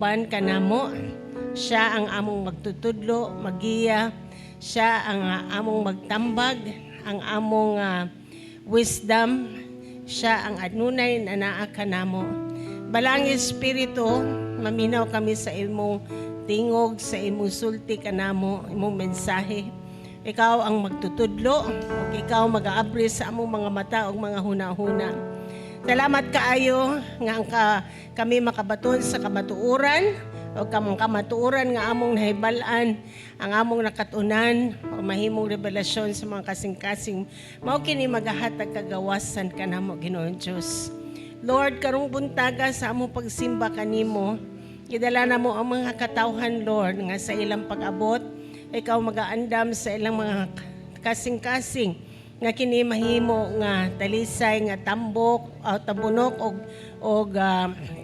Uban kanamo. Siya ang among magtutudlo, magiya. Siya ang among magtambag, ang among wisdom. Siya ang adunay na naa kanamo. Balaang Espiritu, maminaw kami sa imong tingog, sa imong sulti kanamo, imong mensahe. Ikaw ang magtutudlo, ug ikaw mag-aabri sa among mga mata ug mga huna-huna. Salamat kaayo nga ang kami makabaton sa kamatuoran o kamong kamatuoran nga among nahibal-an, ang among nakatunan o mahimong revelasyon sa mga kasing-kasing mao kini magahatag kagawasan kanamo, Ginoong Dios. Lord, karong buntaga sa among pagsimba kanimo, gidala namo ang mga katawhan, Lord, nga sa ilang pag-abot, ikaw magaandam sa ilang mga kasing-kasing nga kini mahimo nga talisay nga tambok o tabunok og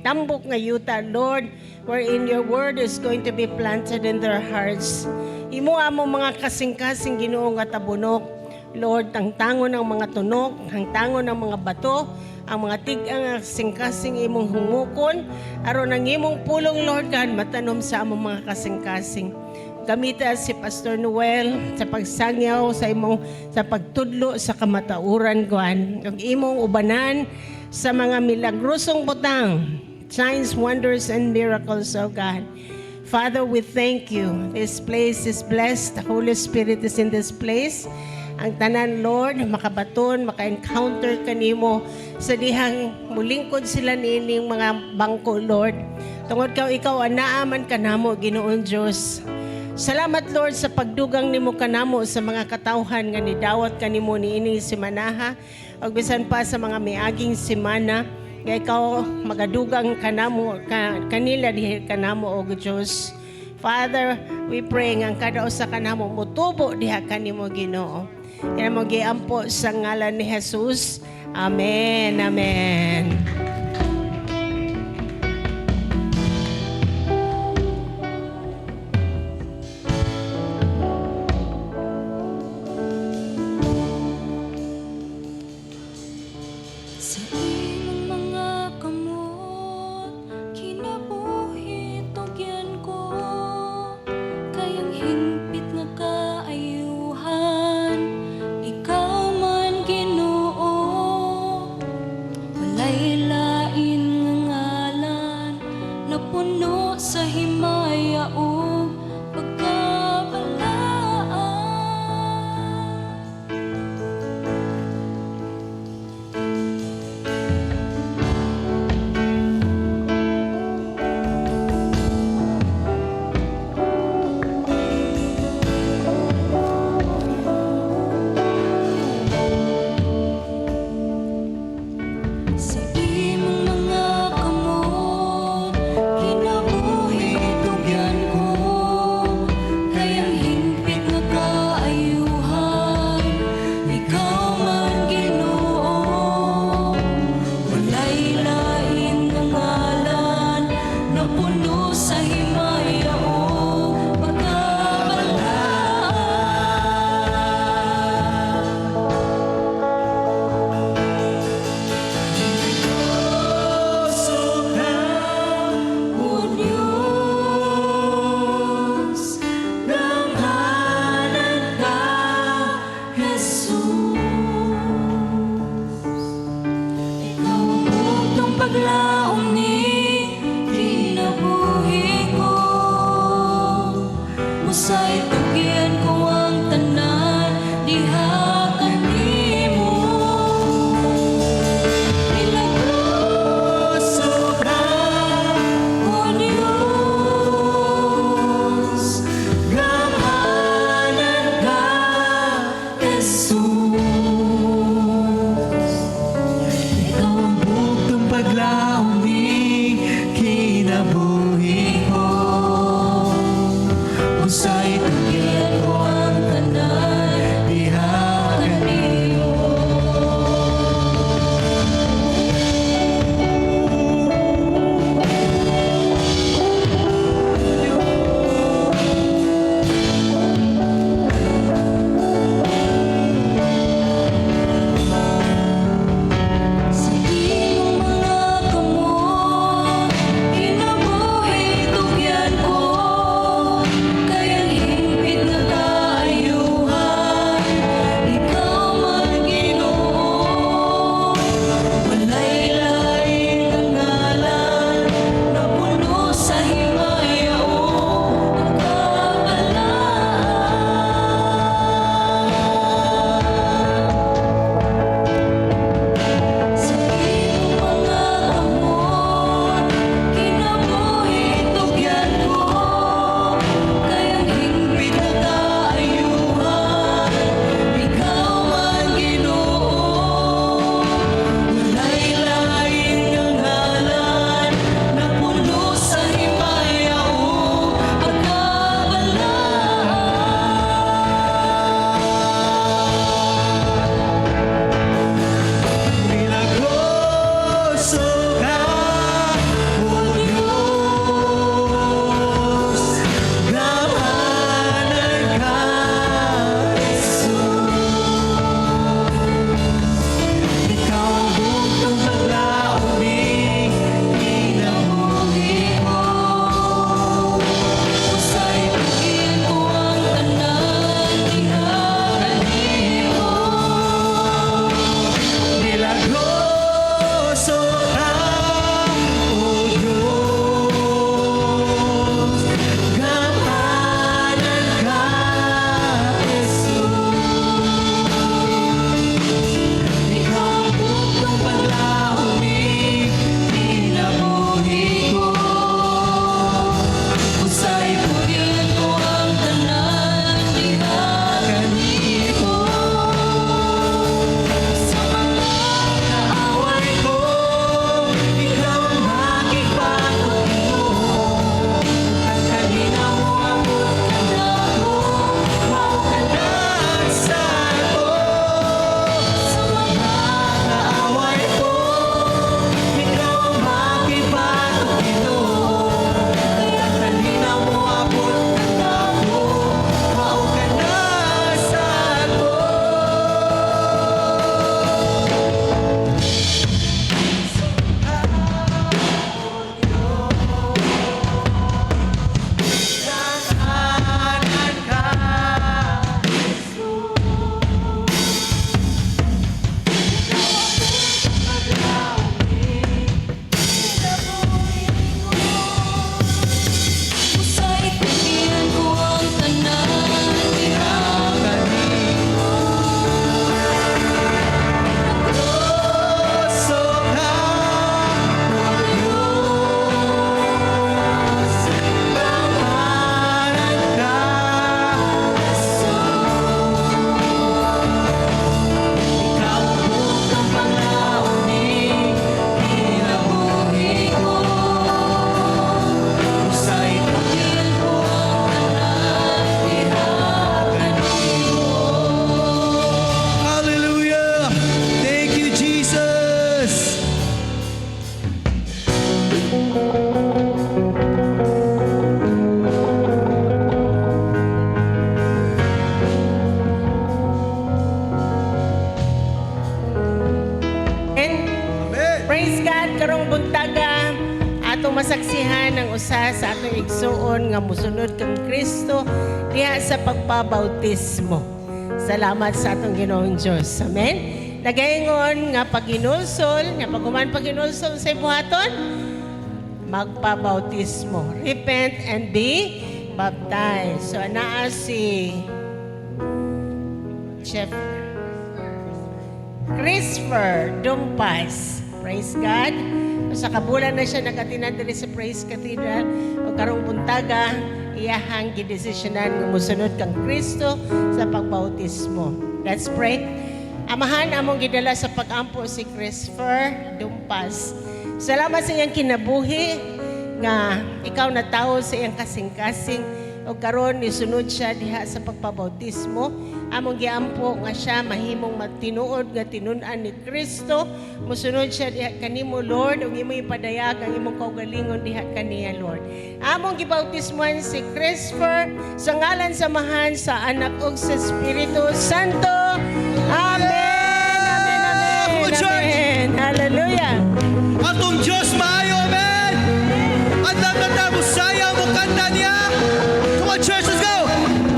tambok nga yuta, Lord, wherein your word is going to be planted in their hearts. Imo among mga kasing-kasing, Ginoo, nga tabunok, Lord, tangtangon ang mga tunok, tangtangon ang mga bato, ang mga tig-ang nga kasing-kasing imong hungukon aron ang imong pulong, Lord God, matanom sa among mga kasing-kasing. Gamita si Pastor Noel sa pagsangyaw sa imong sa pagtudlo sa kamatuoran kuan ug imong ubanan sa mga milagrosong butang, signs, wonders and miracles, oh God. Father, we thank you. This place is blessed. The Holy Spirit is in this place. Ang tanan, Lord, makabaton, maka-encounter kanimo sa dihang mulingkod sila niining mga bangko, Lord, tungod kaw ikaw anaa man kanamo, Ginoong Dios. Salamat, Lord, sa pagdugang nimo kanamo sa mga katawhan nga nidawat kanimo niining semanaha ug bisan pa sa mga miaging semana nga ikaw magadugang kanamo kanila dihi kanamo, o Dios. Father, we pray nga ang kada usa kanamo motubo diha kanimo, Ginoo. Kaya mo giampo sa ngalan ni Jesus. Amen. Amen. Sa imong mga kamot, kinabuhi tugyan ko, kay ang hingpit nga kaayuhan, ikaw man, Ginoo. Walay lain nga ngalan, napuno sa himaya ug pagkabalaan. Sa imong mga kamot, kinabuhi tugyan ko, kay ang hingpit nga kaayuhan, ikaw man, Ginoo. Walay lain nga ngalan, napuno sa himaya ug pagkabalaan. Milagroso ka, O Diyos, gamhanan ka, Jesus. Ikaw ang bugtong paglaom ning kinabuhi ko. Usay tugyan ko ang tanan diha kanimo. Milagroso ka, O Diyos, gamhanan ka, Jesus. Ikaw ang bugtong paglaom ning kinabuhi ko. Usay usa sa atong igsuon nga musunod kang Kristo diha sa pagpabautismo. Salamat sa atong Ginoong Diyos. Amen. Nagaingon nga paghinulsol, nga paghuman paghinulsol sa buhaton, magpabautismo. Repent and be baptized. So anaa si Chef Christopher Dumpas. Praise God. Sa kabulan na siya nakatinad diri sa Praise Cathedral o karong buntaga iyahang gidesisyonan nga mosunod kang Kristo sa pagbautismo. Let's pray. Amahan, among gidala sa pag-ampo si Christopher Dumpas. Salamat sa iyang kinabuhi nga ikaw na tao sa iyang kasing-kasing o karon nisunod siya diha sa pagpabautismo. Among giampo nga siya mahimong matinuod nga tinun-an ni Kristo. Musunod siya diha kanimo, Lord, ug imo ipadayag ang imong kaugalingon diha kaniya, Lord. Among gibautismohan si Christopher sa ngalan sa Amahan, sa Anak ug sa Espiritu Santo. Amen. Amen. Amen. Come on, church. Amen. Hallelujah. Atong Diyos maayo, amen! Andam na ta, musayaw, mukanta niya! Come on, church, let's go!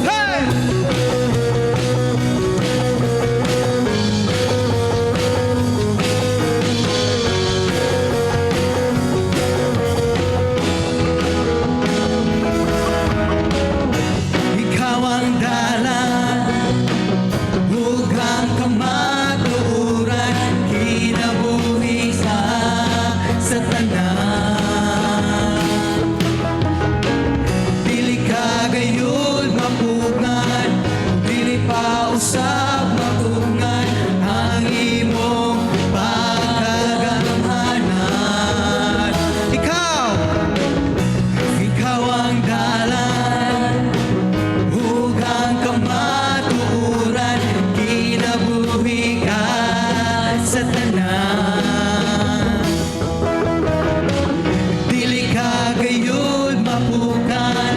Hey! Ikaw ang dalan ug ang kamatuoran, kinabuhi sa tanan. Dili ka gayud mapugngan, dili pa usab mapugngan ang imong pagkagamhanan. Ikaw, ikaw ang dalan ug ang kamatuoran, kinabuhi ka sa tanan. Dili ka gayud mapugngan,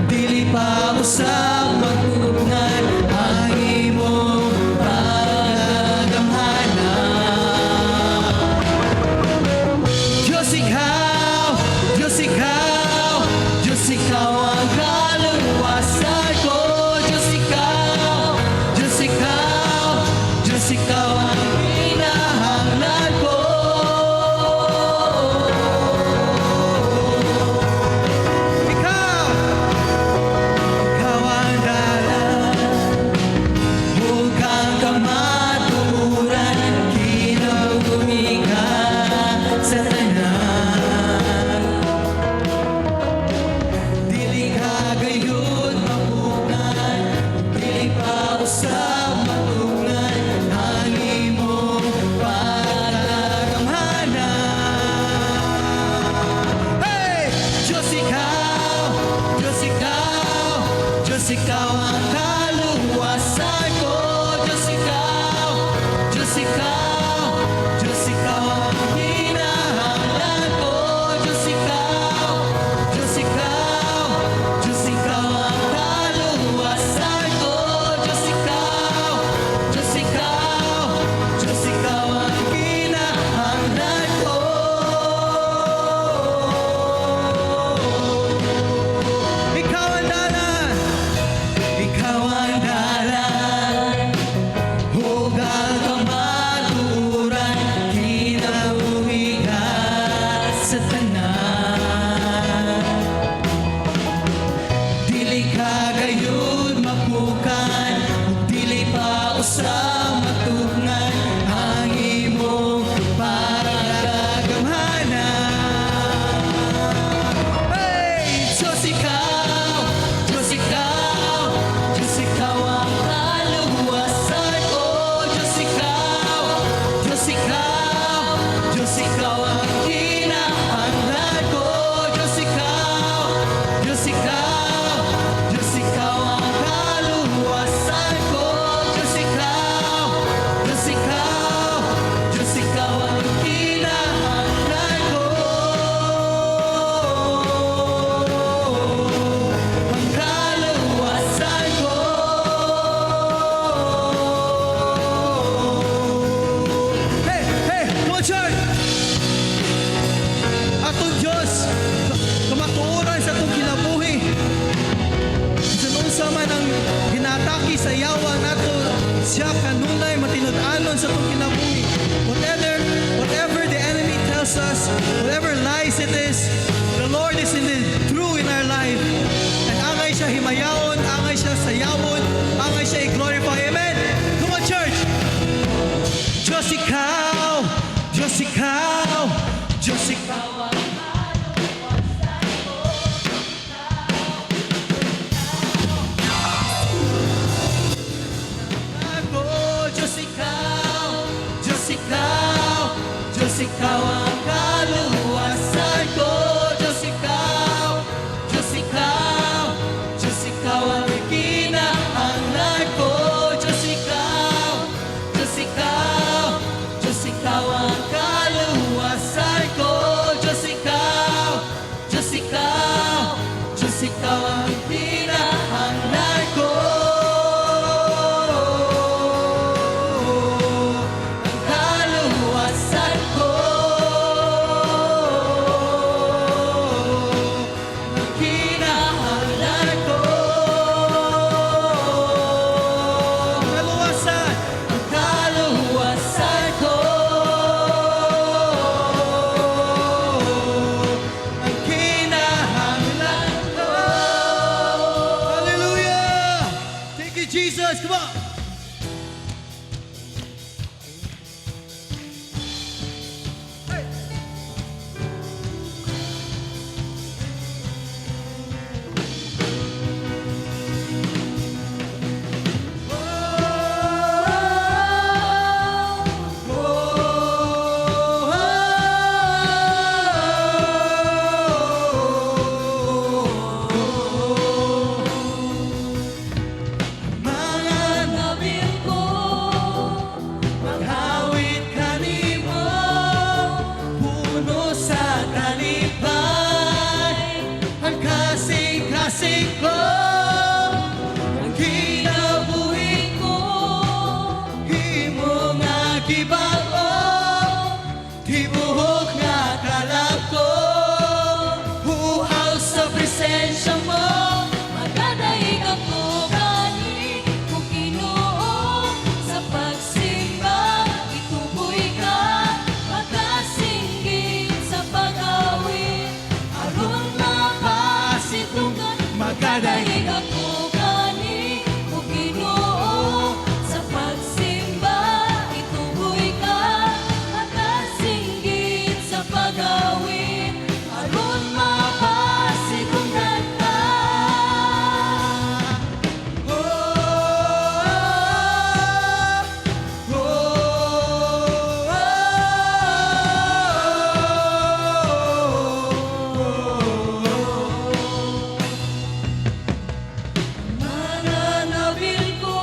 dili pa usab mapugngan ang imong pagkagamhanan. Diyos ikaw, Diyos ikaw, Diyos ikaw ang kaluwasan ko. Diyos ikaw, Diyos ikaw, Diyos ikaw ang hinahanglan ko. Ikaw, ikaw ang dalan ug ang kamatuoran, kinabuhi ka sa tanan. Dili ka gayud mapugngan, dili pa usab mapugngan ang imong pagkagamhanan. Hey! Diyos ikaw, Diyos ikaw, Diyos ikaw ang kaluwasan ko. Diyos ikaw, Diyos ikaw, Diyos ikaw ang hinahanglan ko. Diyos ikaw, Diyos ikaw, Diyos ikaw ang kaluwasan ko. Diyos ikaw, Diyos ikaw, Diyos ikaw ang hinahanglan ko. Ikaw ang dalan. karon sa atong kinabuhi. Whatever the enemy tells us, whatever lies it is, the Lord is indeed true in our life. And angay siya himayaon, angay siya sayawon, angay siya i-glorify. Amen. Come on, church. Diyos ikaw, Diyos ikaw, Diyos ikaw. Ako, Diyos ikaw, Diyos ikaw, Diyos ikaw ang kaluwasan ko. Diyos ikaw, Diyos ikaw, Diyos ikaw ang kinahanglan ko. Diyos ikaw, Diyos ikaw, Diyos ikaw ang kaluwasan ko. Diyos ikaw, Diyos ikaw, Diyos ikaw ang kinahanglan ko. Ang kaluwasan ko. Ang kinahanglan ko. Kaluwasan, ang kaluwasan ko. Ang kinahanglan ko. Hallelujah! Thank you, Jesus. Come on. Hey. Mga Nabil ko, maghawit kanimo, puno sa kalipay, ang kasing-kasing ko, ang kinabuhi ko, himo nga gibag-o, tibuok nga kalab ko, huaw sa presensya mo. Magadaig ako kanimo, Ginoo, sa pagsimba, ituboy ka, makasinggit sa pag-awit, aron mapasitunggan. Magadaig Magadaig ako kanimo, Ginoo, sa pagsimba, ituboy ka, makasinggit sa pag-awit, aron mapasitunggan ka. Oh, oh, oh. Mga nabil ko,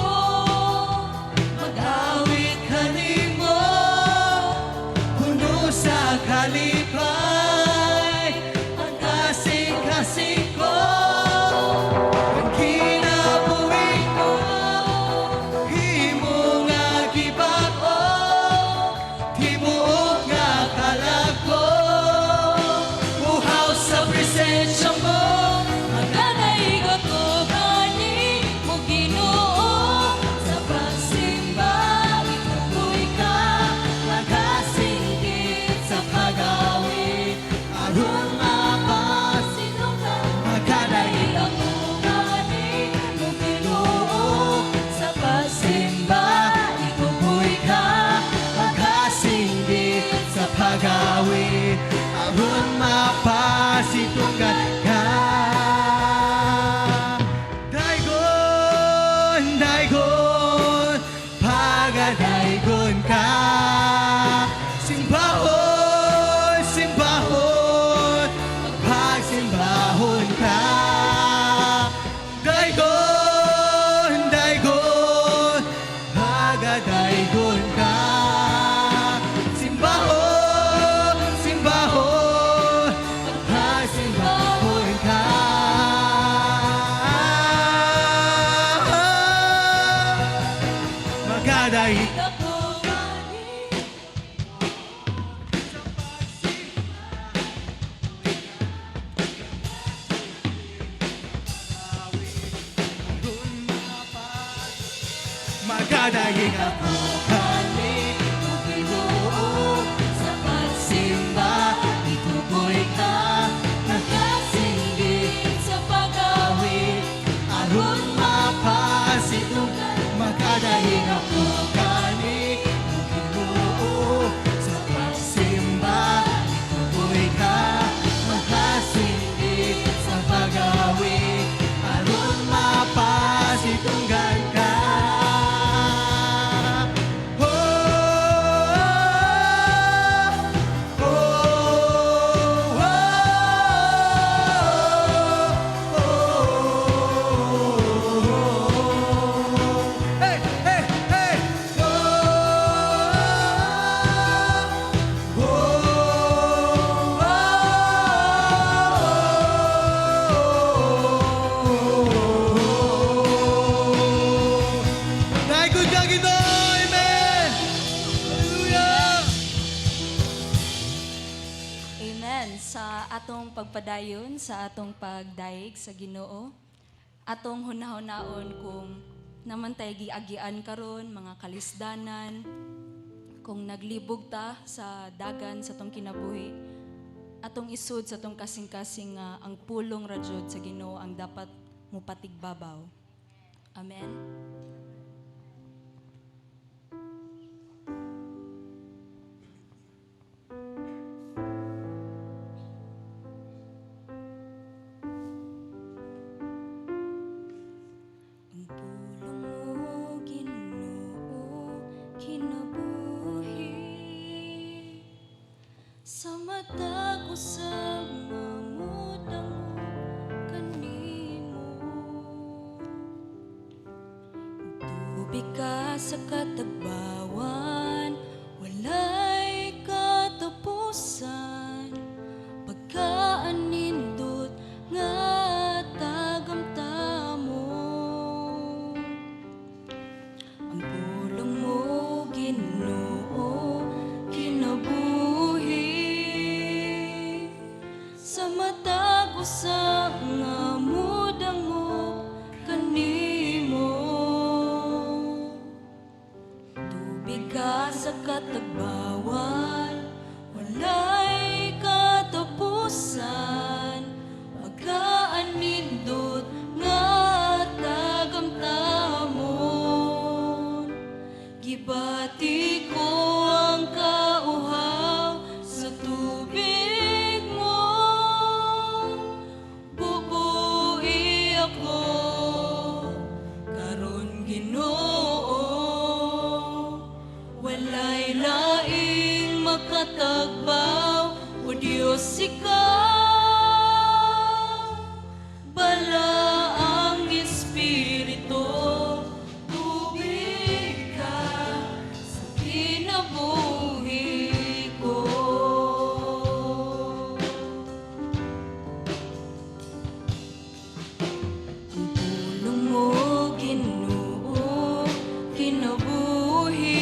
Mag-awit kanimo, puno sa kalipay, ang kasing-kasing ko, ang kinabuhi ko, himo nga gibag-o, tibuok nga kalag ko, uhaw sa presensya mo. Magadaig ako kanimo, Ginoo, sa pagsimba, ituboy ka, makasinggit sa pag-awit, aron mapasitunggan. Magadaig Magadaig ako kanimo, Ginoo, sa pagsimba, ituboy ka, makasinggit sa pag-awit, aron mapasitunggan ka. Daigon, daigon, pagadaigon ka. Simbahon, simbahon, pagsimbahon ka. Daigon, daigon, pagadaigon ka. Simbahon, simbahon, pagsimbahon ka. Magadaig Ako kanimo. Magadaig ako. Kanimo. pagpadayon sa atong pagdayeg sa Ginoo, atong hunahunaon kung naa man tay giagian karon mga kalisdanan, kung naglibog ta sa dagan sa atong kinabuhi, atong isud sa atong kasing-kasing nga ang pulong ra jud sa Ginoo ang dapat mupatigbabaw. Amen. Ang pulong mo, Ginoo, kinabuhi sa mata ko sa mamudangog kanimo. Tubig ka sa katagbawan, walay katapusan, pagkaanindot nga tagamtamon. Ang pulong mo, Ginoo, kinabuhi sa mata ko sa nga mudangog kanimo. Tubig ka sa katagbawan, walay katapusan, pagkaanindot nga tagamtamon. Gibati ko ang kauhaw sa tubig mo, bubuhi ako karon, Ginoo. Walay laing makatagbaw, O Diyos, ikaw balaang Espiritu, tubig ka sa kinabuhi ko. Ang pulong mo, Ginoo, kinabuhi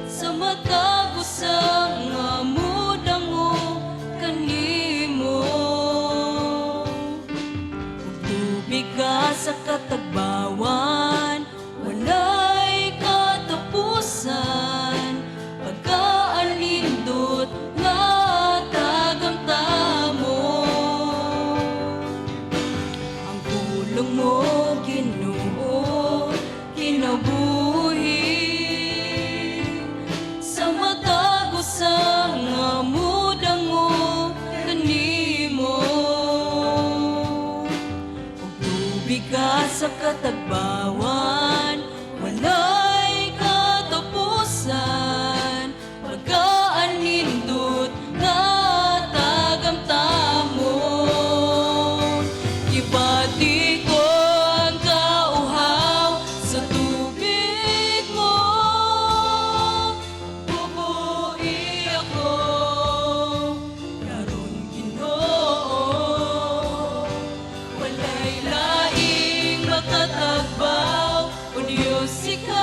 sa mata ko sa nga mudangog kanimo. Ug tubig ka sa katagbawan, walay katapusan, pagkaanindot nga tagamtamon. Ang pulong mo, Ginoo, kinabuhi sa mata ko sa nga mudangog kanimo. Ug tubig ka sa katagbawan, walay katapusan, pagkaanindot nga tagamtamon. Gibati ko ang kauhaw sa tubig mo, bubuhi ako karon, Ginoo. Walay laing makatagbaw, O Diyos, ikaw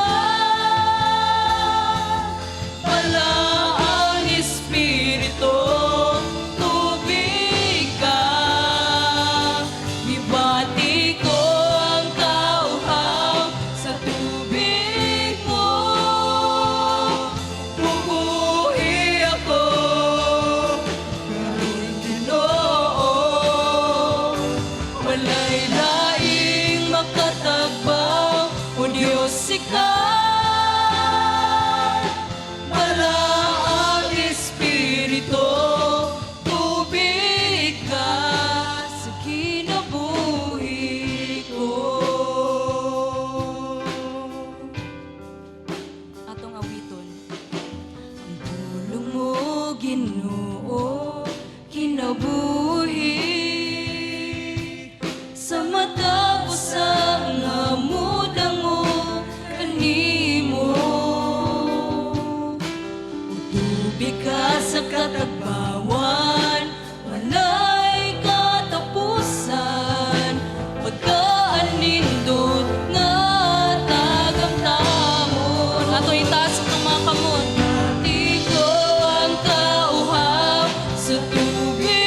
balaang Espiritu, tubig ka. Gibati ko ang kauhaw sa tubig mo, bubuhi ako karon, Ginoo. Walay laing makatagbaw, O Diyos, ikaw balaang Espiritu, tubig ka sa kinabuhi ko. Atong awiton. Ang pulong mo, Ginoo, kinabuhi sa mata ko sa nga mudangog kanimo. Tubig ka sa katagbawan, walay katapusan, pagkaanindot nga tagamtamon. Ato itaas itong mga kamot. Di ko ang kauhaw sa tubig.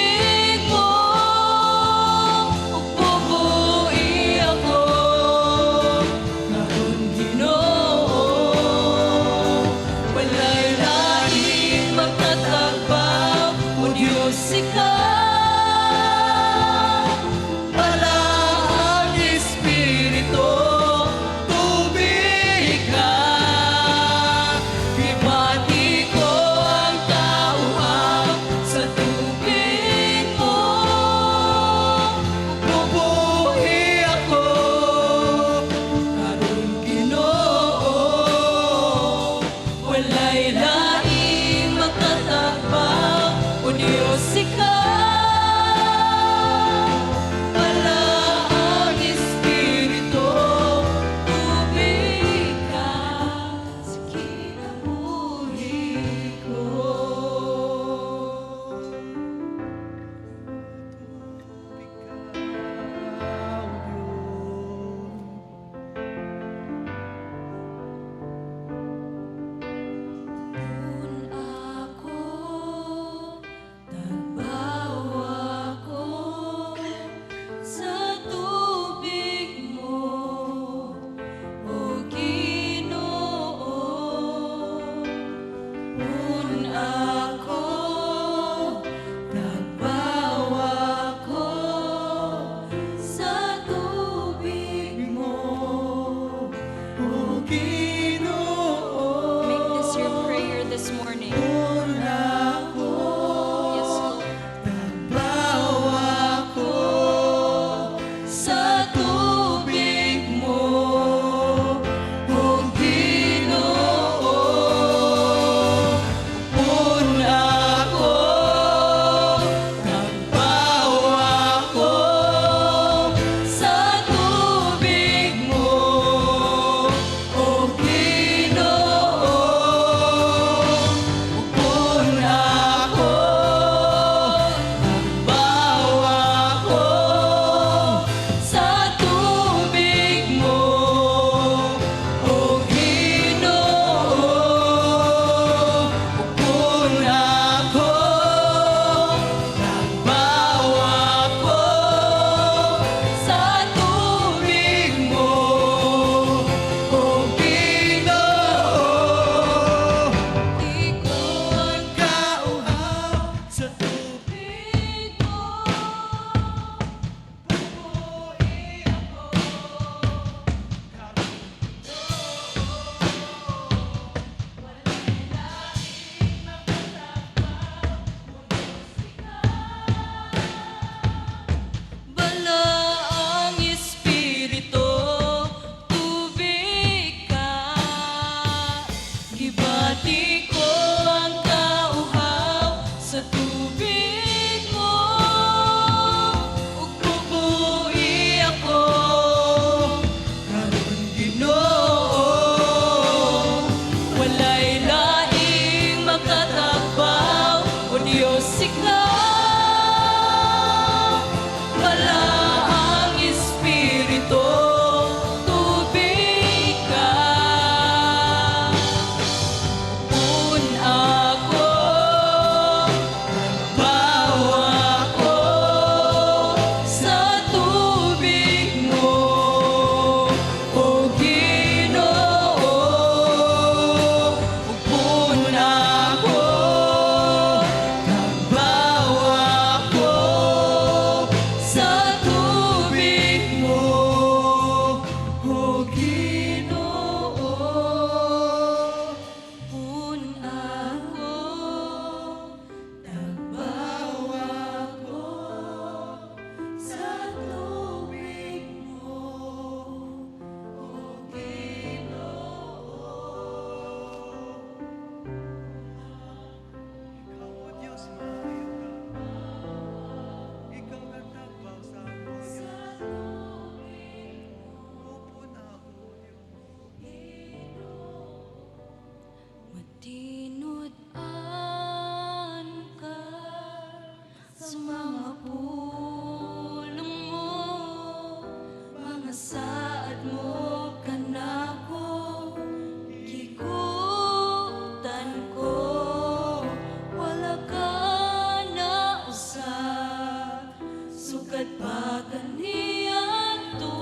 pa kaniadto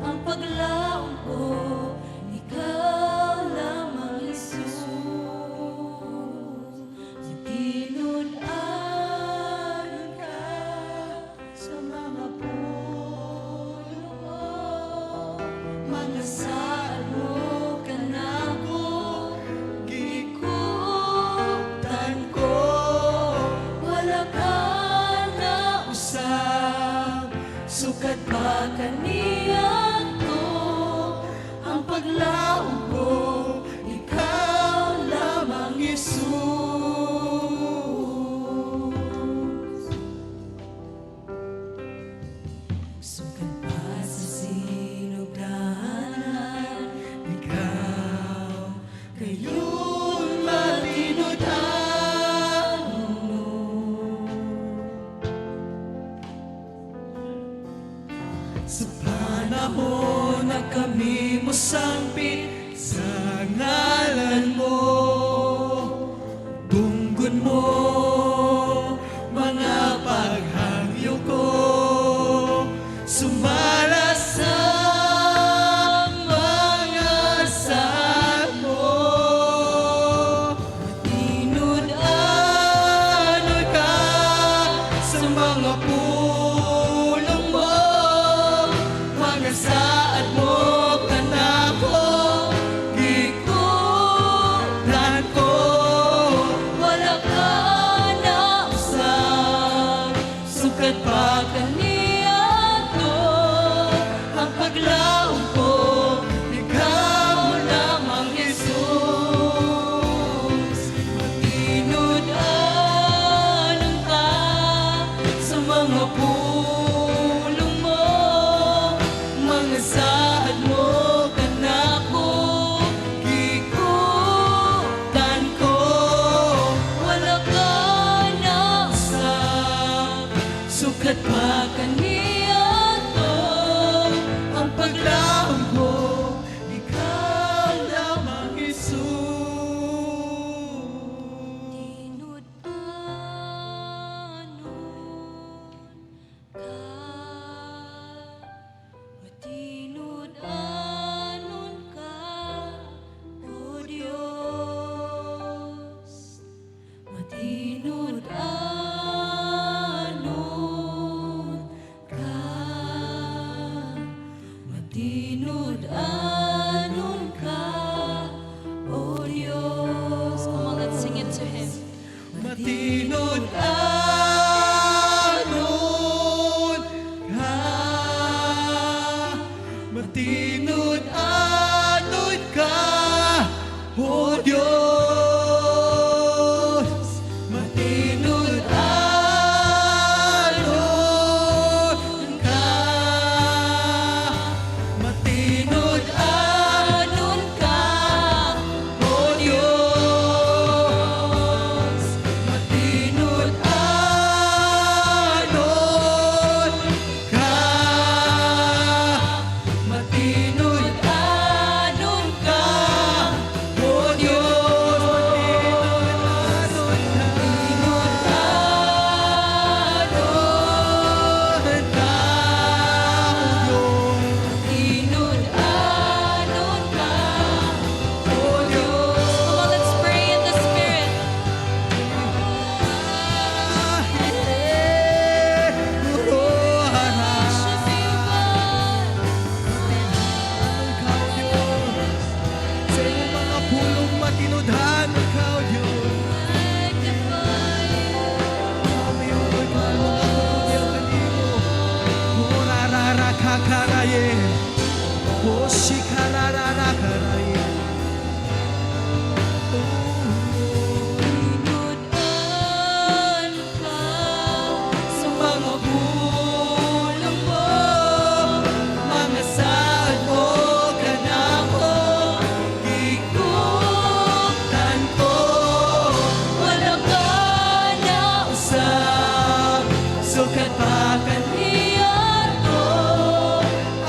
ang paglaom ko, ikaw lamang, Jesus. Matinud-anon ka sa mga pulong mo, mga saad mo kanako, gikutan gikutan ko. Wala ka na usab. Sukad pa kaniadto ang paglaom ko, ikaw lamang, Jesus. Sukad pa sa sinugdanan, ikaw gayon matinud-anon. Sa panahon na kami mosangpit sa ngalan mo, dunggon mo mga paghangyo ko, sumala sa mga saad mo. Matinud-anon ka sa mga pulong mo, mga saad mo kanako, gikutan ko. Wala ka na usab. Sukad pa kaniadto ang paglaom ko, ikaw lamang, Jesus. Matinud-anon ka sa mga pulong mo, mga saad mo kanako, gikutan ko. Wala ka na usab. Sukad pa kaniadto ang paglaom ko, ikaw lamang, Jesus. Matinud-anon ka, matinud-anon ka, O Diyos. Matinud-anon ka, matinud-anon ka, O Diyos. Come on, let's sing it to Him. Matinud-anon ka, matinud-anon ka, O Diyos. Matinud-anon ka, matinud-anon ka, O Diyos. Matinud-anon ka, matinud-anon ka, O Diyos. Matinud-anon ka, O Diyos. Matinud-anon ka, O Diyos. Come on, let's pray in the Spirit. Worship you, God. Sa imong mga pulong matinud-anon ka, O Diyos. Magnify you. Kami, O God, mga kanimo. Orararakakaraye. Oshikarararakaraye. Oh. Matinud-anon ka sa mga pulong mo, mga saad mo kanako, gikutan ko. Wala ka na usab. Sukad pa kaniadto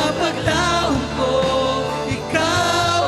ang paglaom ko, ikaw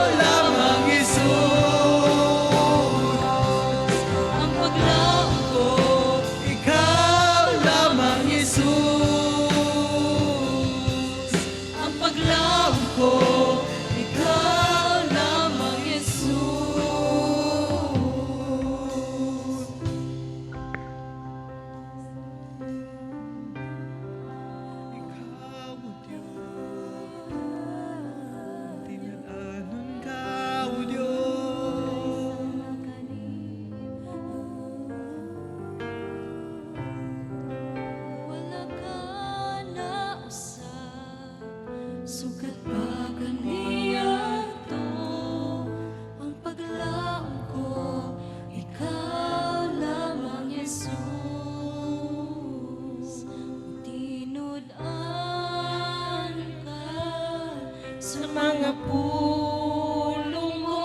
Sa mga pulong mo,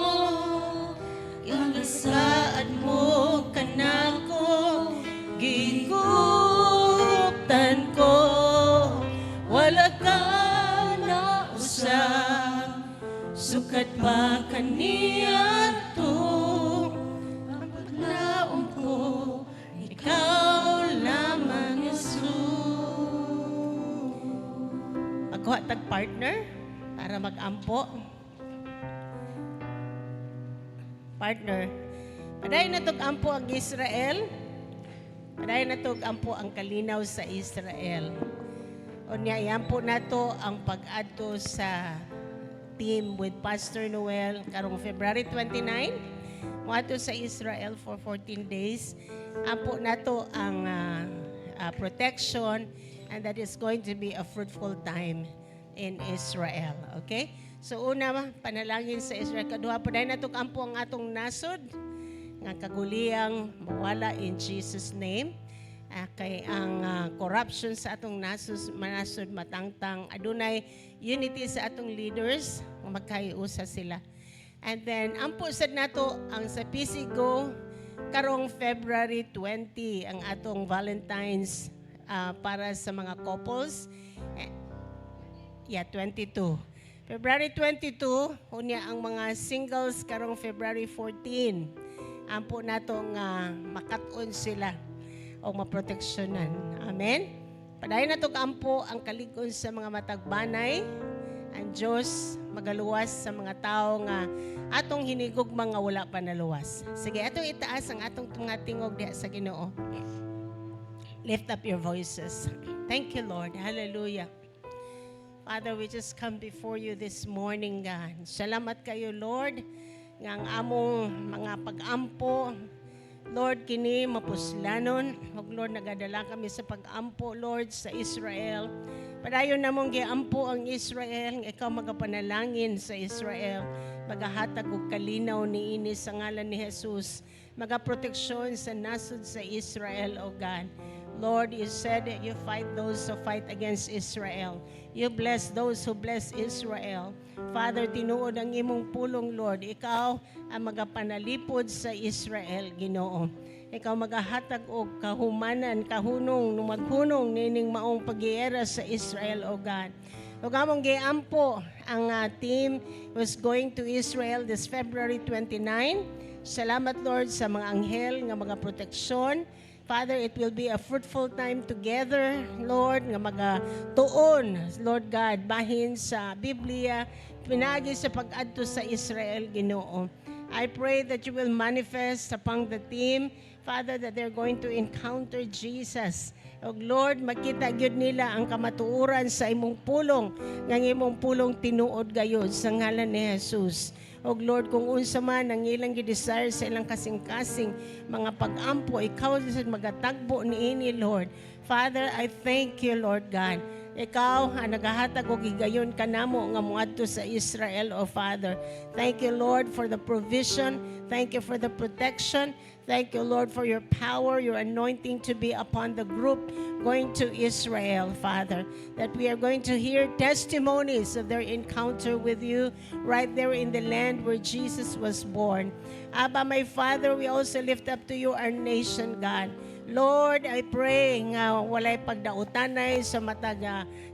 ang Saad mo kanako, giguptan ko, wala ka na usab, sukad pa kaniadto, ang paglaom ko, ikaw lamang, Jesus. Magkuha tag partner para mag-ampo. Partner. Padayon na tog ampo ang Israel. Padayon na tog ampo ang kalinaw sa Israel. Unya iampo nato ang pag-adto sa team with Pastor Noel karong February 29. Moadto sa Israel for 14 days. Ampo nato ang protection and that is going to be a fruitful time in Israel. Okay? So una, panalangin sa Israel. Kaduha, padayon nato ampo ang atong nasod nga kaguliyang mawala in Jesus' name. Kay ang corruption sa atong nasod matangtang. Adunay unity sa atong leaders nga magkaiusa sila. And then ampo sad nato ang sa PCGO karong February 20, ang atong Valentine's para sa mga couples. Yeah, 22. February 22, unya ang mga singles karong February 14. Ampo nato nga makat-on sila o maproteksyonan. Amen? Padayon nato ampo ang kalig-on sa mga matagbanay. Ang Diyos magaluwas sa mga tao nga atong hinigugma nga wala pa naluwas. Sige, atong itaas ang atong mga tingog diha sa Ginoo. Lift up your voices. Thank you, Lord. Hallelujah. Father, we just come before you this morning, God. Salamat kayo, Lord, nga ang among mga pag-ampo, Lord, kini mapuslanon. Ug Lord, nagadala kami sa pag-ampo, Lord, sa Israel. Padayon namong giampo ang Israel, nga ikaw magapanalangin sa Israel. Magahatag og kalinaw niini sa ngalan ni Jesus. Magaproteksyon sa nasod sa Israel, O God. Lord, you said that you fight those who fight against Israel. You bless those who bless Israel. Father, tinuod ang imong pulong, Lord. Ikaw ang magapanalipod sa Israel, Ginoo. Ikaw magahatag og kahumanan, kahunong, maghunong nining maong pagiyera sa Israel, O God. Ug among giampo ang team was going to Israel this February 29. Salamat, Lord, sa mga anghel nga mga proteksyon. Father, it will be a fruitful time together, Lord, nga magatuon, Lord God, bahin sa Biblia, pinagi sa pag-adto sa Israel, Ginoo. I pray that you will manifest upon the team, Father, that they're going to encounter Jesus. O Lord, makita gyud nila ang kamatuoran sa imong pulong, nga ang imong pulong tinuod gayud sa ngalan ni Jesus. O Lord, kung unsa man ang ilang gi-desire sa ilang kasing-kasing mga pag-ampo, ikaw sa magatagbo niini, Lord. Father, I thank you, Lord God. Ikaw ang nagahatag og higayon kanamo nga moadto sa Israel, O Father. Thank you, Lord, for the provision. Thank you for the protection. Thank you, Lord, for your power, your anointing to be upon the group going to Israel, Father. That we are going to hear testimonies of their encounter with you right there in the land where Jesus was born. Abba, my Father, we also lift up to you our nation, God. Lord, I pray nga walay pagdautanay sa matag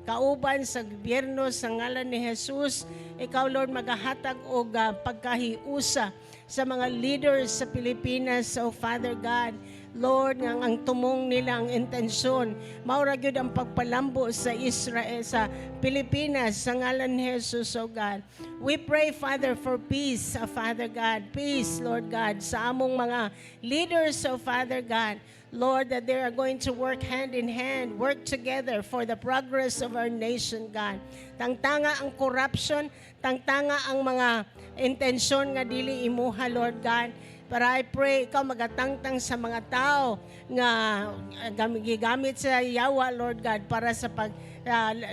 kauban sa gobyerno sa ngalan ni Jesus. Ikaw, Lord, magahatag og pagkahiusa sa mga leaders sa Pilipinas, O Father God. Lord, nga ang tumong nila, ang intensyon, maura gyud ang pagpalambo sa Israel, sa Pilipinas, sa ngalan ni Jesus, O God. We pray, Father, for peace, O Father God. Peace, Lord God, sa among mga leaders, O Father God. Lord, that they are going to work hand in hand, work together for the progress of our nation, God. Tangtanga ang corruption, tangtanga ang mga intensyon nga dili imuha, Lord God. But I pray, ikaw magatangtang sa mga tao nga gigamit sa yawa, Lord God, para sa pag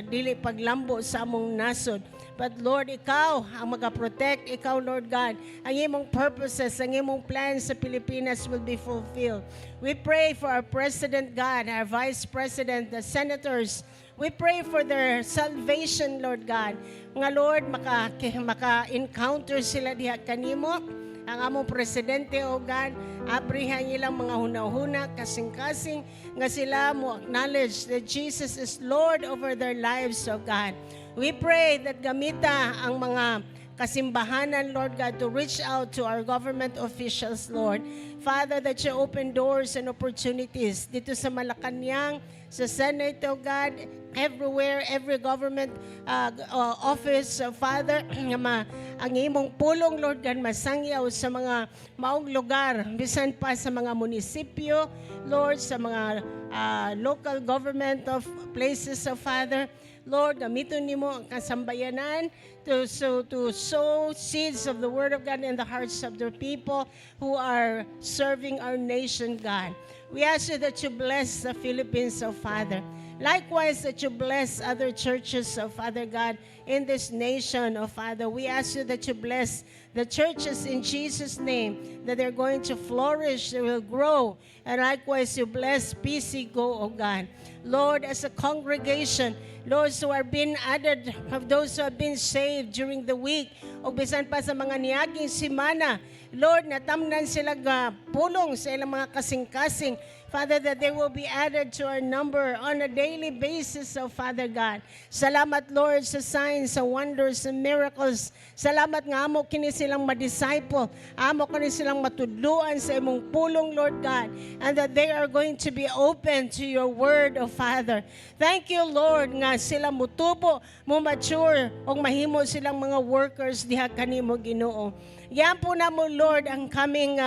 dili paglambo sa among nasod. But Lord, ikaw ang magaprotect, ikaw, Lord God, ang imong purposes, ang imong plans sa Pilipinas will be fulfilled. We pray for our President, God, our Vice President, the senators. We pray for their salvation, Lord God. Nga Lord, maka encounter sila diha kanimo. Ang among presidente, O God, abrihan ilang mga hunahuna, kasing-kasing, nga sila mo acknowledge that Jesus is Lord over their lives, O God. We pray that gamita ang mga kasimbahanan, Lord God, to reach out to our government officials, Lord. Father, that you open doors and opportunities dito sa Malacanang, sa Senate, oh God, everywhere, every government office, Father, nga ang imong pulong, Lord God, masangyaw sa mga maong lugar, bisan pa sa mga munisipyo, Lord, sa mga local government of places, oh Father. Lord, gamiton nimo ang kasambayanan to sow seeds of the Word of God in the hearts of the people who are serving our nation, God. We ask you that you bless the Philippines, oh Father. Likewise, that you bless other churches, oh Father God, in this nation, oh Father. We ask you that you bless the churches in Jesus' name, that they're going to flourish, they will grow. And likewise, you bless PC Go, oh God. Lord, as a congregation, Lord, who are being added, of those who have been saved during the week, o bisan pa sa mga niaging simana, Lord, natamnan sila ga pulong sa ilang mga kasing-kasing. Father, that they will be added to our number on a daily basis, oh Father God. Salamat, Lord, sa signs, sa wonders, sa miracles. Salamat nga amo kini silang madisciple. Amo kini silang matudluan sa imong pulong, Lord God, and that they are going to be open to your word, oh Father. Thank you, Lord, nga sila mutubo, mo mature, ug mahimo silang mga workers diha kanimo, Ginoo. Giampo namo, Lord, ang coming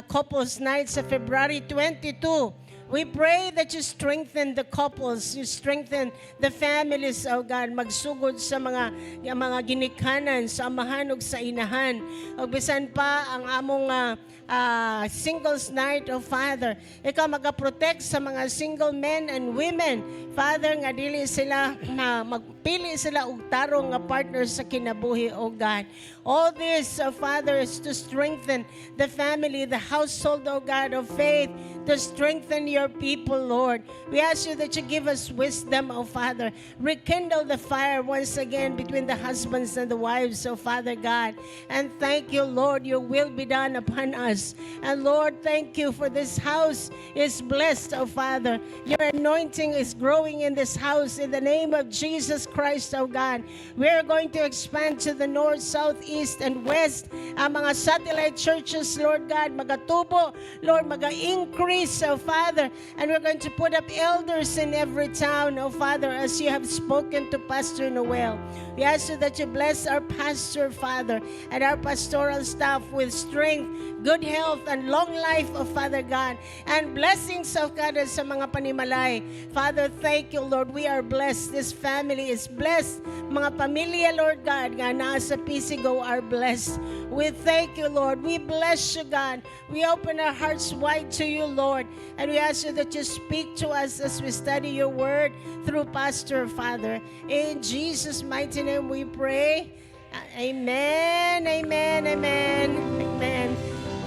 couples night sa February 22. We pray that you strengthen the couples, you strengthen the families, oh God, magsugod sa mga ginikanan, sa amahan ug sa inahan. Ug bisan pa ang among singles night, oh Father. Ikaw magaprotect sa mga single men and women. Father, nga dili sila na magpili sila og tarong nga partner sa kinabuhi, oh God. All this, oh Father, is to strengthen the family, the household, oh God, of faith, to strengthen your people, Lord. We ask you that you give us wisdom, oh Father. Rekindle the fire once again between the husbands and the wives, oh Father God. And thank you, Lord, your will be done upon us. And Lord, thank you for this house is blessed, oh Father. Your anointing is growing in this house in the name of Jesus Christ, oh God. We are going to expand to the north, south, east, and west. Ang mga satellite churches, Lord God, magatubo, Lord, maga-increase, oh Father. And we're going to put up elders in every town, oh Father, as you have spoken to Pastor Noel. We ask you that you bless our pastor, Father, and our pastoral staff with strength, good health, and long life, oh Father God, and blessings of God sa mga panimalay. Father, thank you, Lord. We are blessed. This family is blessed. Mga pamilya, Lord God, nga naa sa PCGO are blessed. We thank you, Lord. We bless you, God. We open our hearts wide to you, Lord. And we ask you that you speak to us as we study your word through Pastor, Father. In Jesus' mighty name we pray. Amen, amen, amen, amen.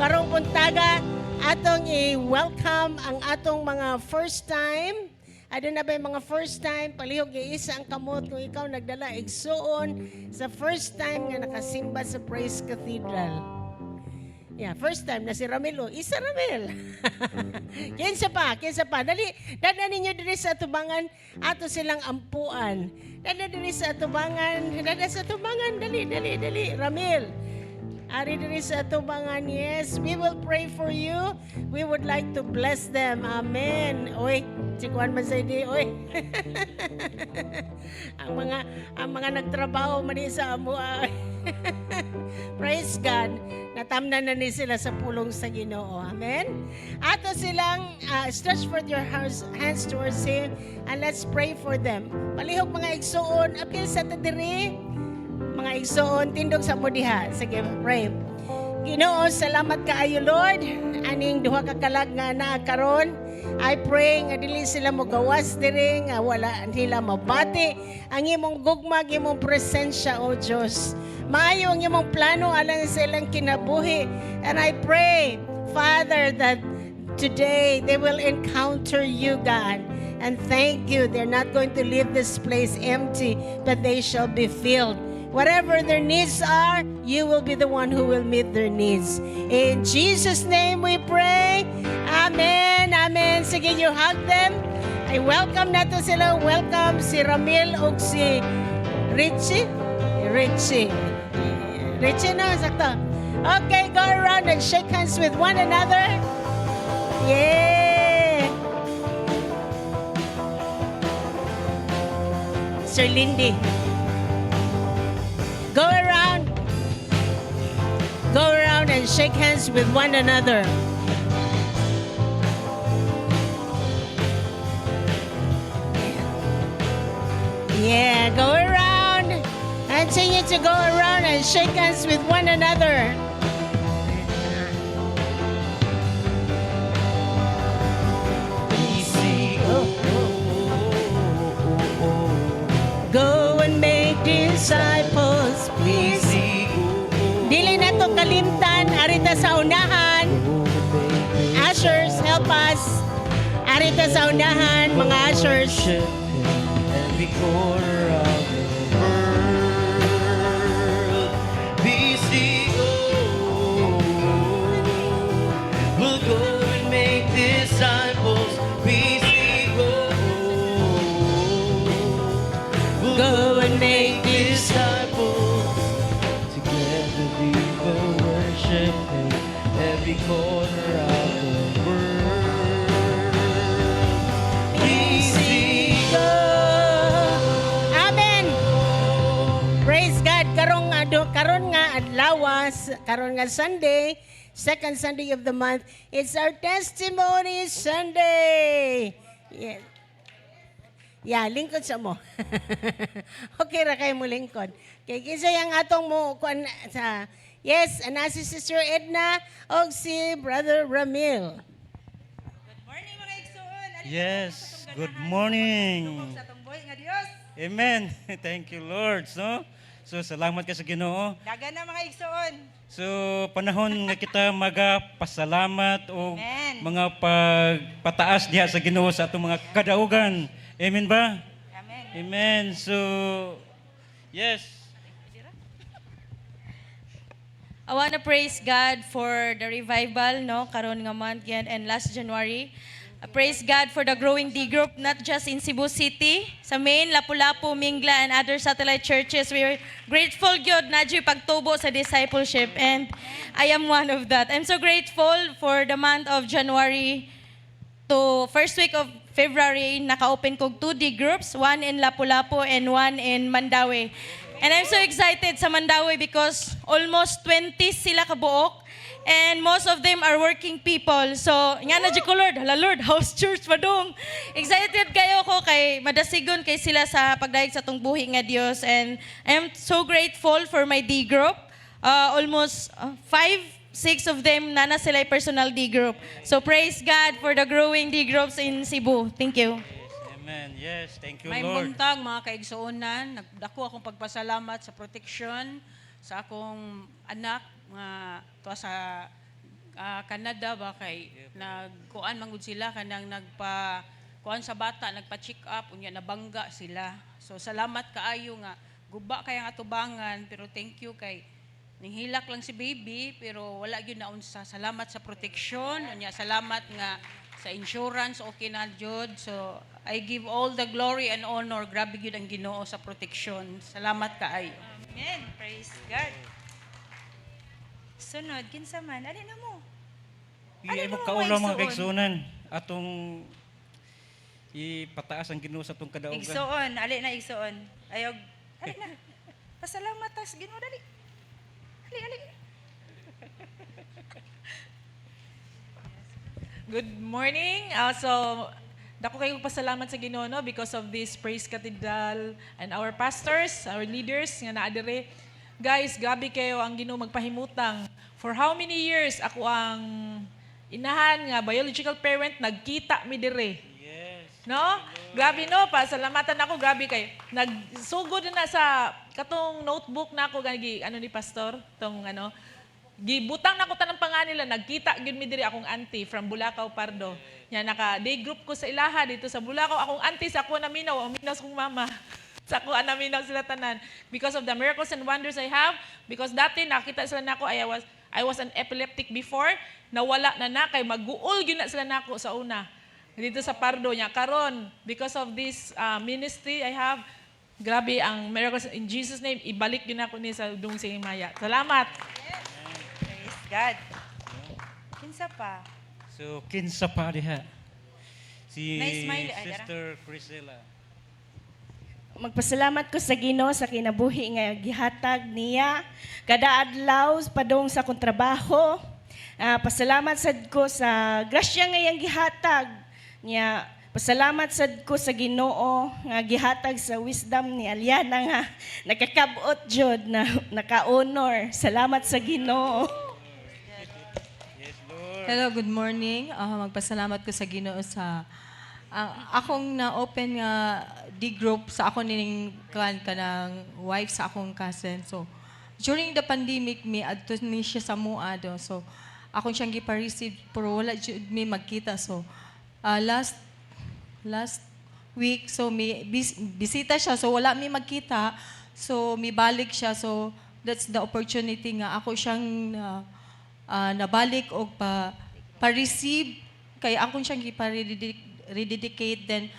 Karong buntaga, atong i-welcome ang atong mga first time. Aduna ba yung mga first time? Palihog isa ang kamot kung ikaw nagdala igsuon sa first time nga nakasimba sa Praise Cathedral. Yeah, first time na si Ramil. Oh. Isa Ramil. Kinsa pa? Kinsa pa? Dali, dada ninyo diri sa atubangan, ato silang ampuan. Dada diri sa atubangan, dada sa atubangan, dali, dali, dali. Ramil. Ari diri sa atubangan, yes. We will pray for you. We would like to bless them. Amen. Oy, si Juan man sa di, oy. Ang mga nagtrabaho man sa amo. Ah. Praise God. Natamnan na ni sila sa pulong sa Ginoo. Amen. Ato silang stretch forth your hands towards Him and let's pray for them. Palihog mga igsuon, apil sa ta diri. Mga igsuon, tindog sa mo diha. Sige, pray. Ginoo, salamat kaayo, Lord. Aning duha ka kalag nga naa karon. I pray nga dili sila mo gawas diri nga wala nila mabati ang imong gugma, ang imong presensya, O Dios. Maayo ang imong plano alang sa ilang kinabuhi. And I pray, Father, that today they will encounter you, God. And thank you. They're not going to leave this place empty, but they shall be filled. Whatever their needs are, you will be the one who will meet their needs. In Jesus' name we pray. Amen. Amen. Sige, you hug them. I welcome nato sila. Welcome si Ramil ug si Richie. Richie. Richie na, sakto. Okay, go around and shake hands with one another. Yeah. Sir Lindy. Go around. Go around and shake hands with one another. Yeah, go around. Continue to go around and shake hands with one another. Go and make disciples, please. Dili na to kalimtan, arita sa unahan. Ushers, help us. Arita sa unahan, mga ushers. Worship Him every corner of the world. BCO will go and make disciples. BCO will Go and make disciples. Together we will worship Him every corner of the world. BCO. Amen. Praise God. Karong karon nga adlaw, karon nga Sunday, second Sunday of the month, it's our Testimony Sunday. Yeah. Yeah, lingkod sa mo. Okay ra kay mo lingkod. Kay kinsa yang atong mo kuan sa. Yes, ana si Sister Edna og si Brother Ramil. Good morning, mga igsoon. Alin Yes, sa atong good ganahan morning. sa pagdungog sa atong buhi nga Dios. Amen. Thank you, Lord. So salamat ka sa Ginoo. Dagan na, mga igsoon. So panahon nga kita magapasalamat o Amen. mga pagpataas diha sa Ginoo sa atong mga kadaugan. Amen ba? Amen. Amen. So yes. I wanna praise God for the revival, no, karon nga month yan and last January. Praise God for the growing D group, not just in Cebu City, sa main, Lapu-Lapu, Mingla, and other satellite churches. We are grateful gyud na dyo'y pagtubo sa discipleship, and I am one of that. I'm so grateful for the month of January to first week of February, naka-open kog 2 D groups, one in Lapu-Lapu and one in Mandaue. And I'm so excited sa Mandaue because almost 20 sila kabuok and most of them are working people. So, nga na ko, "Lord, hala Lord, house church pa dong." Excited kayo ko kay madasigon kay sila sa pagdayeg sa atong buhi nga Dios, and I am so grateful for my D group. Almost five, six of them na sila personal D group. So praise God for the growing D groups in Cebu. Thank you. Yes. Amen. Yes, thank you, May Lord. buntag, mga kaigsuonan, nagdako akong pagpasalamat sa protection sa akong anak nga tuwa sa Canada ba, kay nagkuan mangud sila kanang nagpa kuan sa bata, nagpa-check up, unya nabangga sila. So salamat kaayo nga guba kay ang atubangan, pero thank you kay ninghilak lang si baby pero wala gyud naunsa. Salamat sa protection, unya salamat nga sa insurance okay na jud. So I give all the glory and honor. Grabe gyud ang Ginoo sa protection. Salamat kaayo. Amen. Praise God. Sunod, kinsa man? Alin na mo? Iya Ano mo mo, kaulo, mga mga kaigsuonan, atong ipataas ang Ginoo sa atong kadaugan. Igsoon, alin na, igsoon. Ayog, alin na. Pasalamat tas Ginoo, dali. Ali, ali. Good morning. So, dako kayo pasalamat sa Ginoo, no, because of this Praise Cathedral and our pastors, our leaders nga naa diri. Guys, grabe kayo ang Ginoo magpahimutang. For how many years ako ang inahan nga biological parent nagkita mi diri? Yes. No? Grabe, no, pasalamatan ako, grabe kay. Nagsugod na sa katong notebook na ako gani ano ni pastor, tong ano gibutang na ko tanang pangan nila, nagkita gyud mi diri, akong auntie from Bulacau, Pardo. Nya naka day group ko sa ilaha dito sa Bulacau. Akong auntie sa ako naminaw, minaw sa akong mama. Sa ako naminaw sila tanan because of the miracles and wonders I have, because dati nakita sila nako, I was an epileptic before. Nawala na na kay maguol gyud na sila nako sa una dito sa Pardo. Niya karon, because of this ministry I have, grabe ang miracles. In Jesus' name, ibalik gyud nako ni sa dung sa himaya. Salamat. Praise God. Kinsa pa? So, kinsa pa diha? Si Nice smile, ay, dara. Sister Priscilla. Magpasalamat ko sa Ginoo sa kinabuhi nga gihatag niya kada adlaw padung sa akong trabaho. Pasalamat sad ko sa grasya nga iyang gihatag niya. Pasalamat sad ko sa Ginoo nga gihatag sa wisdom ni Aliana nga nakakabot jud na naka-honor. Salamat sa Ginoo. Yes, Lord. Hello, good morning. Magpasalamat ko sa Ginoo sa akong na-open nga D group sa ako ning kan kanang wife sa akong cousin. So during the pandemic, mi adto ni siya sa mua do. So akong siyang gipa-receive pero wala jud mi magkita. So last last week, so mi bisita siya, so wala mi magkita, so mi balik siya. So that's the opportunity nga ako siyang nabalik og pa pa-receive kay akong siyang gipa-rededicate, then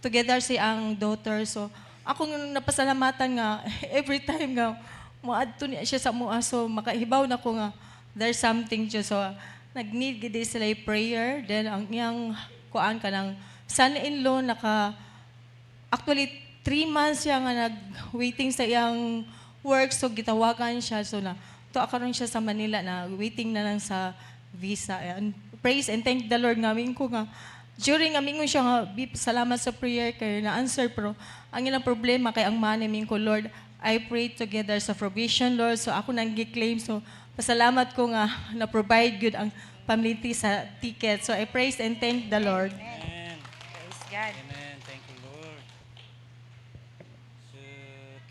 together si ang daughter. So akong napasalamatan nga every time nga moadto niya siya sa mua, so makahibaw na ko nga there's something siya. So nag-need gid sila yung prayer. Then ang iyang kuan, kanang son-in-law, naka actually 3 months siya nga nag-waiting sa iyang work, so gitawagan siya, so na to karon siya sa Manila na waiting na lang sa visa. And praise and thank the Lord nga ko nga during nga mingon siya nga, "Bip, salamat sa prayer kay na answer," pero ang ilang problema kay ang money. Mingon ko, "Lord, I pray together sa provision, Lord." So ako nang gi-claim. So pasalamat ko nga na provide good ang pamilya sa ticket. So I praise and thank the Lord. Amen. Praise God. Amen. Thank you, Lord. So,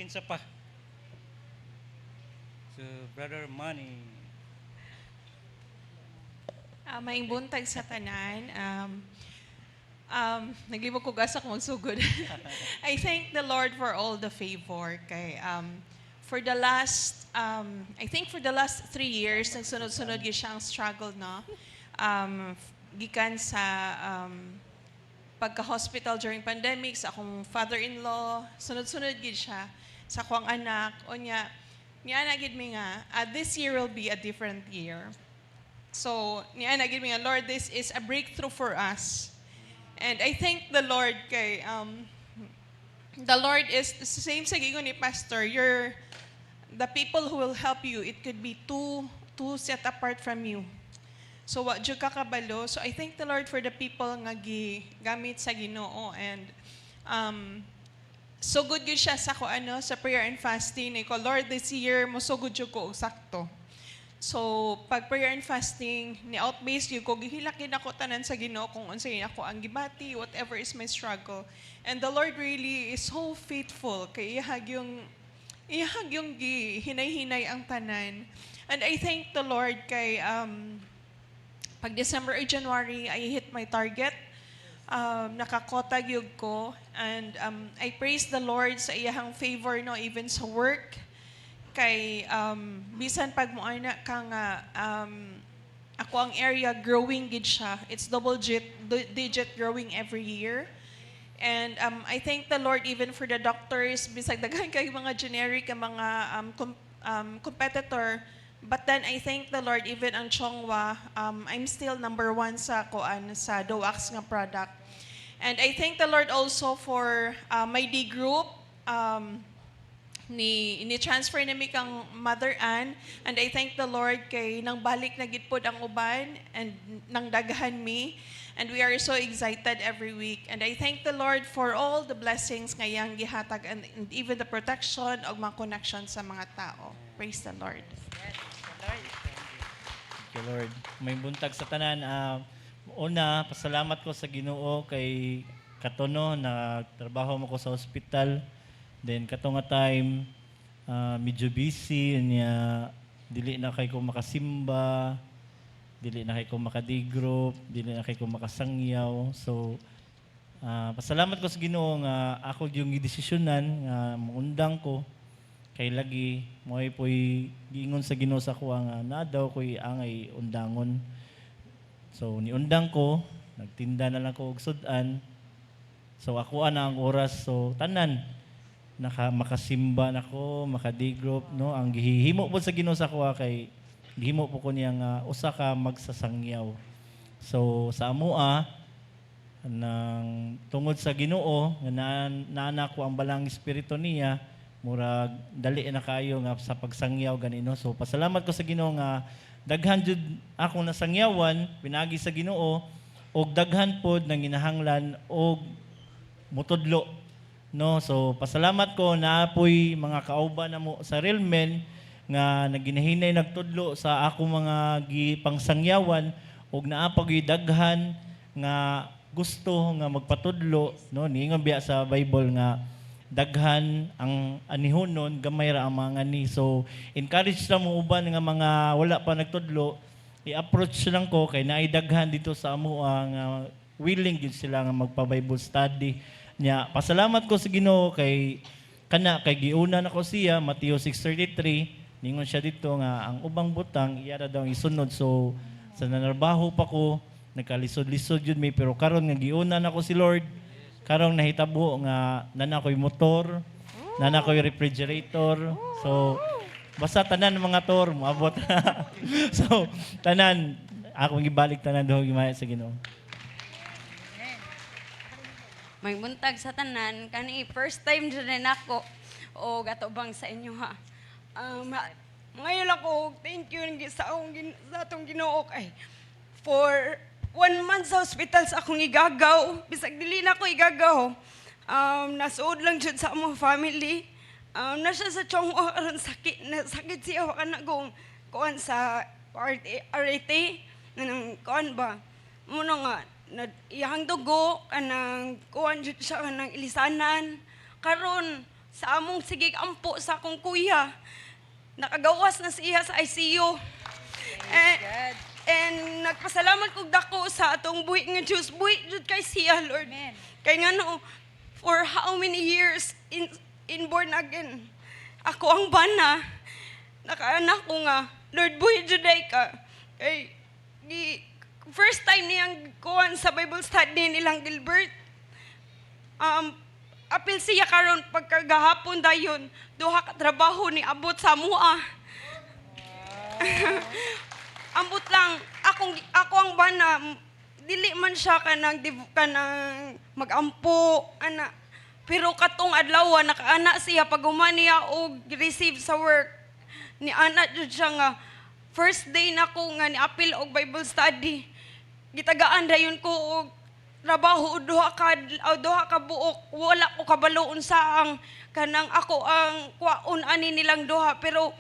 kinsa pa? So, Brother Manny. Maayong buntag sa tanan. Naglibog ko asa ko magsugod. I thank the Lord for all the favor kay for the last I think for the last 3 years, nagsunod-sunod gyud siya ang struggle, no. Gikan sa pagka-hospital during pandemic sa akong father-in-law, sunod-sunod gid siya sa akong anak. Unya, niana gid mi nga, this year will be a different year. So, niana gid mi nga, "Lord, this is a breakthrough for us." And I thank the Lord kay the Lord is the same sa giingon ni Pastor, you're the people who will help you, it could be two set apart from you. So wa jud ka kabalo. So I thank the Lord for the people nga gigamit sa Ginoo and so good gyud siya sa ko ano sa prayer and fasting ko, "Lord, this year mosugod jud ko og sakto." So pag prayer and fasting ni outbase gyud ko, gihilak gyud ako tanan sa Ginoo kung unsay ako ang gibati, whatever is my struggle. And the Lord really is so faithful kay iyahag yung gi hinay-hinay ang tanan. And I thank the Lord kay pag December or January, I hit my target. Nakakota gyud ko. And I praise the Lord sa iyahang favor, no, even sa work. Kay bisan pag mo ana ka nga ako ang area, growing gid siya. It's double digit growing every year. And I thank the Lord even for the doctors, bisag daghan kay mga generic ang mga competitor. But then I thank the Lord even ang Chong Hua, I'm still number one sa kuan, sa Doax nga product. And I thank the Lord also for my D group. Ni transfer na mi kang Mother Ann, and I thank the Lord kay nang balik na gid pod ang uban and nang daghan mi, and we are so excited every week. And I thank the Lord for all the blessings nga iyang gihatag and even the protection og mga connection sa mga tao. Praise the Lord. Thank you, Lord. Maayong buntag sa tanan. Una, pasalamat ko sa Ginoo kay katono na trabaho mo ko sa ospital. Then kato nga time, medyo busy niya, dili na kay ko makasimba. Dili na kay ko maka-D group, dili na kay ko makasangyaw. So pasalamat ko sa Ginoo nga ako yung gidesisyonan nga muundang ko kay lagi mo'y po'y giingon sa Ginoo sa ako nga na daw ko'y angay undangon. So niundang ko, nagtinda na lang ko og sud-an. So ako na ang oras, so tanan naka makasimba nako, maka-D group, no? Ang gihimo po sa Ginoo sa ako kay gihimo po ko niya nga usa ka magsasangyaw. So sa amoa nang tungod sa Ginoo nga naana ko ang balang espiritu niya, murag dali na kayo nga sa pagsangyaw ganino. So pasalamat ko sa Ginoo nga daghan jud akong nasangyawan pinagi sa Ginoo og daghan pod nang ginahanglan og mutudlo, no? So pasalamat ko na poy mga kauban namo sa Real Men nga naginahinay nagtudlo sa ako mga gipangsangyawan og naa pa gyud daghan nga gusto nga magpatudlo, no? Niingon biya sa Bible nga daghan ang anihonon, gamay ra ang mga ani. So encourage na mo uban nga mga wala pa nagtudlo, i-approach lang ko kay naay daghan dito sa amo nga willing gyud sila nga magpa-Bible study nya. Pasalamat ko sa Ginoo kay kana kay giuna nako siya, Mateo 6:33, ningon siya dito nga ang ubang butang iya ra daw ang isunod. So sa nanarbaho pa ko, nagkalisod-lisod yun may, pero karon nga giuna nako si Lord, karong nahitabo nga nana ko'y motor, nana ko'y refrigerator. So basta tanan mga tor moabot. So tanan akong gibalik tanan duhog gimaya sa Ginoo. May buntag sa tanan. Kani first time jud nako o gatubang sa inyo ha. Ngayon ako thank you sa atong Ginoo kay for one month sa hospital sa akong igagaw, bisag dili na ako igagaw. Nasuod lang jud sa among family. Na siya sa Chong O aron sakit na sakit siya wa kana kung kuan sa RT, RAT nang kuan ba muna nga na iyang dugo kanang kuan jud siya kanang ilisanan. Karon sa among sige ampo sa akong kuya, nakagawas na siya sa ICU and nagpasalamat kog dako sa atong buhi nga Dios. Buhi jud kay siya, Lord, kay ngano for how many years in born again ako ang bana, nakaanak ko nga Lord, buhi jud ay ka kay di first time niyang kuan sa Bible study nilang Gilbert. Apil siya karon pagkagahapon, dayon duha ka trabaho ni abot sa mua. Ambot lang akong ako ang bana, dili man siya kanang magampo ana, pero katong adlaw nakaana siya pag human niya og receive sa work ni ana jud siya nga first day nako nga ni apil og Bible study, gitagaan dayon ko og trabaho o duha ka buok. Wala ko kabalo unsa ang kanang ako ang kwaon ani nilang duha, pero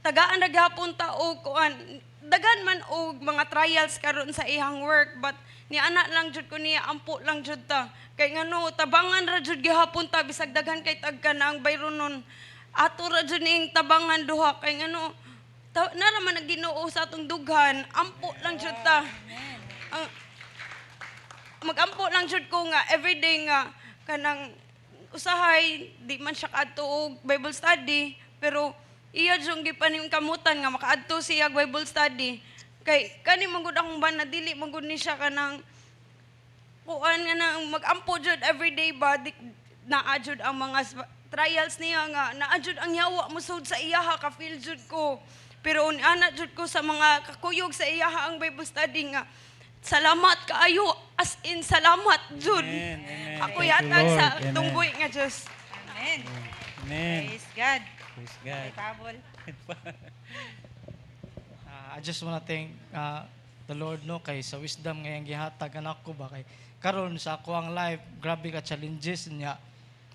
tagaan ra gihapon ta og kuan. Daghan man og mga trials karon sa iyang work, but ni ana lang jud ko niya, ampo lang jud ta kay ngano tabangan ra jud gihapon ta bisag daghan kay tag kanang bayronon, ato ra jud ning tabangan duha kay ngano ta, nara man ang Ginoo sa atong dughan. Ampo lang jud ta. Ang magampo lang jud ko nga everyday nga kanang usahay di man siya kaadto og Bible study, pero iya jud gipaningkamutan nga makaadto siya og Bible study kay kani man gud akong bana, dili man gud ni siya kanang kuan nga nang magampo jud everyday ba. Di, naa jud ang mga trials niya nga naa jud ang yawa mosud sa iyaha, ka feel jud ko, pero ana jud ko sa mga kakuyog sa iyaha ang Bible study nga salamat kaayo, as in salamat jud. Amen. Amen. Ako Thank you, yatag sa Lord. Amen. tunggoy nga Dios. Amen. Amen. Praise God. Praise God. May pabol. I just wanna thank the Lord, no, kay sa wisdom nga iyang gihatag anak ko ba, kay karon sa ako ang life grabe ka challenges niya.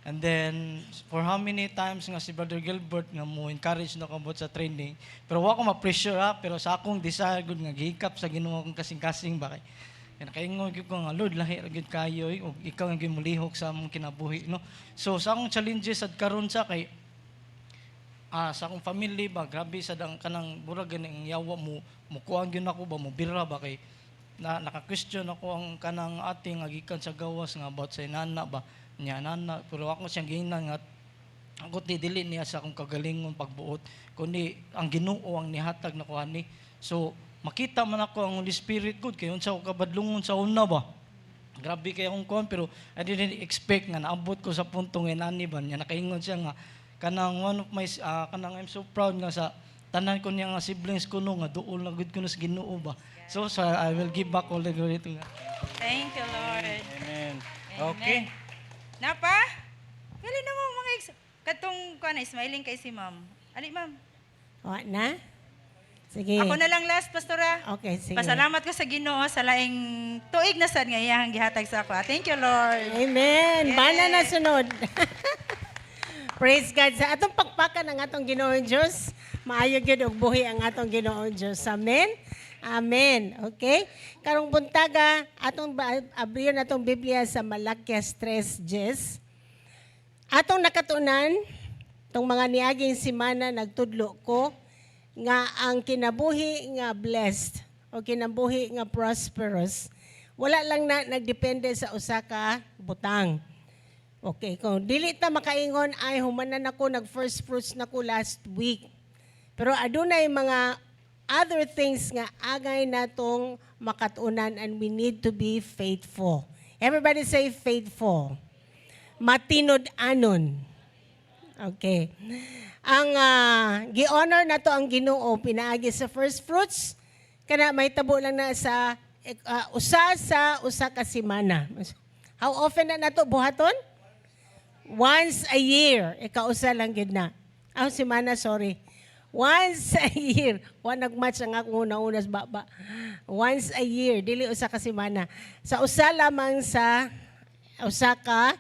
And then for how many times nga si Brother Gilbert nga mo encourage na ko sa training, pero wa ko ma-pressure ha, pero sa akong desire gud nga gihikap sa Ginoo akong kasing-kasing ba, kay kaya nakaingon gyud ko nga, "Lord, lahi ra gyud kayo eh, ug ikaw ang gyud molihok sa among kinabuhi," no? So sa akong challenges at karon sa kay Sa akong family ba, grabe sa dang kanang murag gani ang yawa mo mukuan gyud ako ba, mo bira ba, kay na naka-question ako ang kanang ating nga gikan sa gawas nga about sa inana ba niya nana, pero ako siyang giingnan nga ako ti dili niya sa akong kagalingon pagbuot kundi ang Ginoo ang nihatag na ani. So makita man ako ang Holy Spirit good kay unsa ko kabadlungon sa una ba. Grabe kay akong kuan, pero I didn't expect nga naabot ko sa punto nga nani ba niya. Nakaingon siya nga kanang one of my kanang I'm so proud nga sa tanan ko niya nga siblings ko no nga duol na gud ko no sa Ginoo ba. So I will give back all the glory to God. Thank you, Lord. Amen. Okay. Napa? Gali na mo mga katong kuan na smiling kay si ma'am. Ali, ma'am. Wa na? Sige. Ako na lang last, Pastora. Okay, sige. Pasalamat ko sa Ginoo sa laing tuig na sad nga iyang gihatag sa ako. Thank you, Lord. Amen. Bana na sunod. Praise God. Sa atong pakpakan ang atong Ginoong Diyos, maayo gyud og buhi ang atong Ginoong Diyos. Amen. Amen. Okay? Karong buntaga, atong abriyon atong Biblia sa Malakias 3:10. Atong nakatunan, tong mga niaging simana nagtudlo ko nga ang kinabuhi nga blessed o kinabuhi nga prosperous, wala lang na nagdepende sa usa ka butang. Okay, kung dili ta makaingon, "Ay, humanan ako, nag first fruits na ko last week." Pero adunay mga other things nga angay natong makatunan and we need to be faithful. Everybody say faithful. Matinud-anon. Okay. Ang gi-honor nato ang Ginoo pinaagi sa first fruits, kana may tabo lang na sa usa sa usa ka semana. How often na nato buhaton? Once a year. Ikausa lang gid na. Ah, semana, sorry. Once a year. Wa nag-match ang akong una-una sa baba. Once a year, dili usa ka semana. Sa usa lamang sa usa ka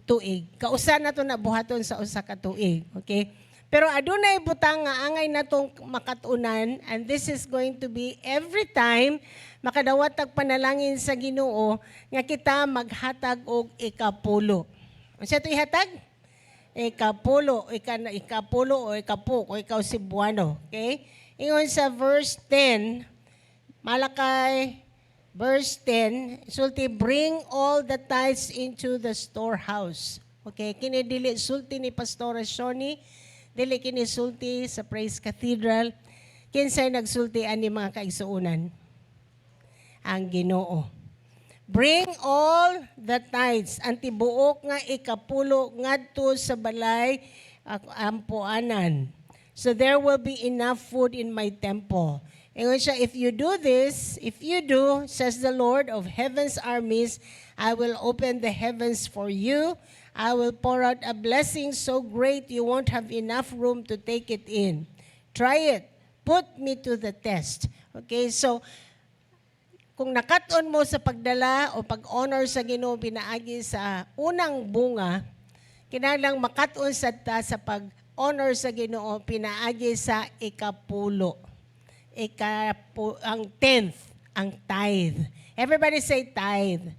tuig. Kausa na to na buhaton sa usa ka tuig. Okay? Pero adunay butang nga angay natong makatunan, and this is going to be every time makadawat tag panalangin sa Ginoo nga kita maghatag og ikapulo. Unsa to ihatag? Ikapulo, ikapulo o ikapu o ikaw Cebuano. Okay? Ingon sa verse 10, Malachi verse 10, sulti, "Bring all the tithes into the storehouse." Okay, kini dili sulti ni Pastora Shoni, dili kini sulti sa Praise Cathedral. Kinsay nagsulti ani, mga kaigsuonan? Ang Ginoo. "Bring all the tithes," ang tibuok nga ikapulo ngadto sa balay ampuanan. "So there will be enough food in my temple." Ingon siya, "If you do this, if you do, says the Lord of heaven's armies, I will open the heavens for you. I will pour out a blessing so great you won't have enough room to take it in. Try it. Put me to the test." Okay, so kung nakat-on mo sa pagdala o pag-honor sa Ginoo pinaagi sa unang bunga, kinahanglang makat-on sa ta sa pag-honor sa Ginoo pinaagi sa ikapulo. Ang tenth, ang tithe. Everybody say tithe.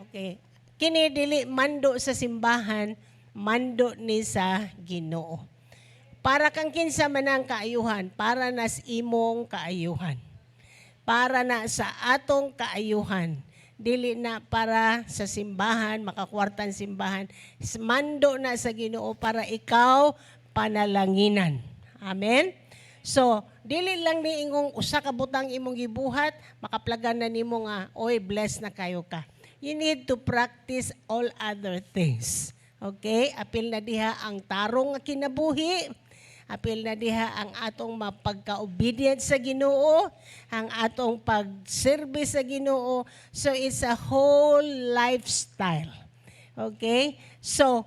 Okay. Kini dili mando sa simbahan, mando ni sa Ginoo. Para kang kinsa man ang kaayuhan, para nas imong kaayuhan, para na sa atong kaayuhan. Dili na para sa simbahan, makakwartan simbahan. Mando na sa Ginoo para ikaw panalanginan. Amen? So, dili lang ni ingong usa ka butang imong gibuhat, makaplagan na nimo nga, "Oy, bless na kayo ka." You need to practice all other things. Okay? Apil na diha ang tarong nga kinabuhi. Apil na diha ang atong mapagka-obedient sa Ginoo, ang atong pag-service sa Ginoo. So it's a whole lifestyle. Okay? So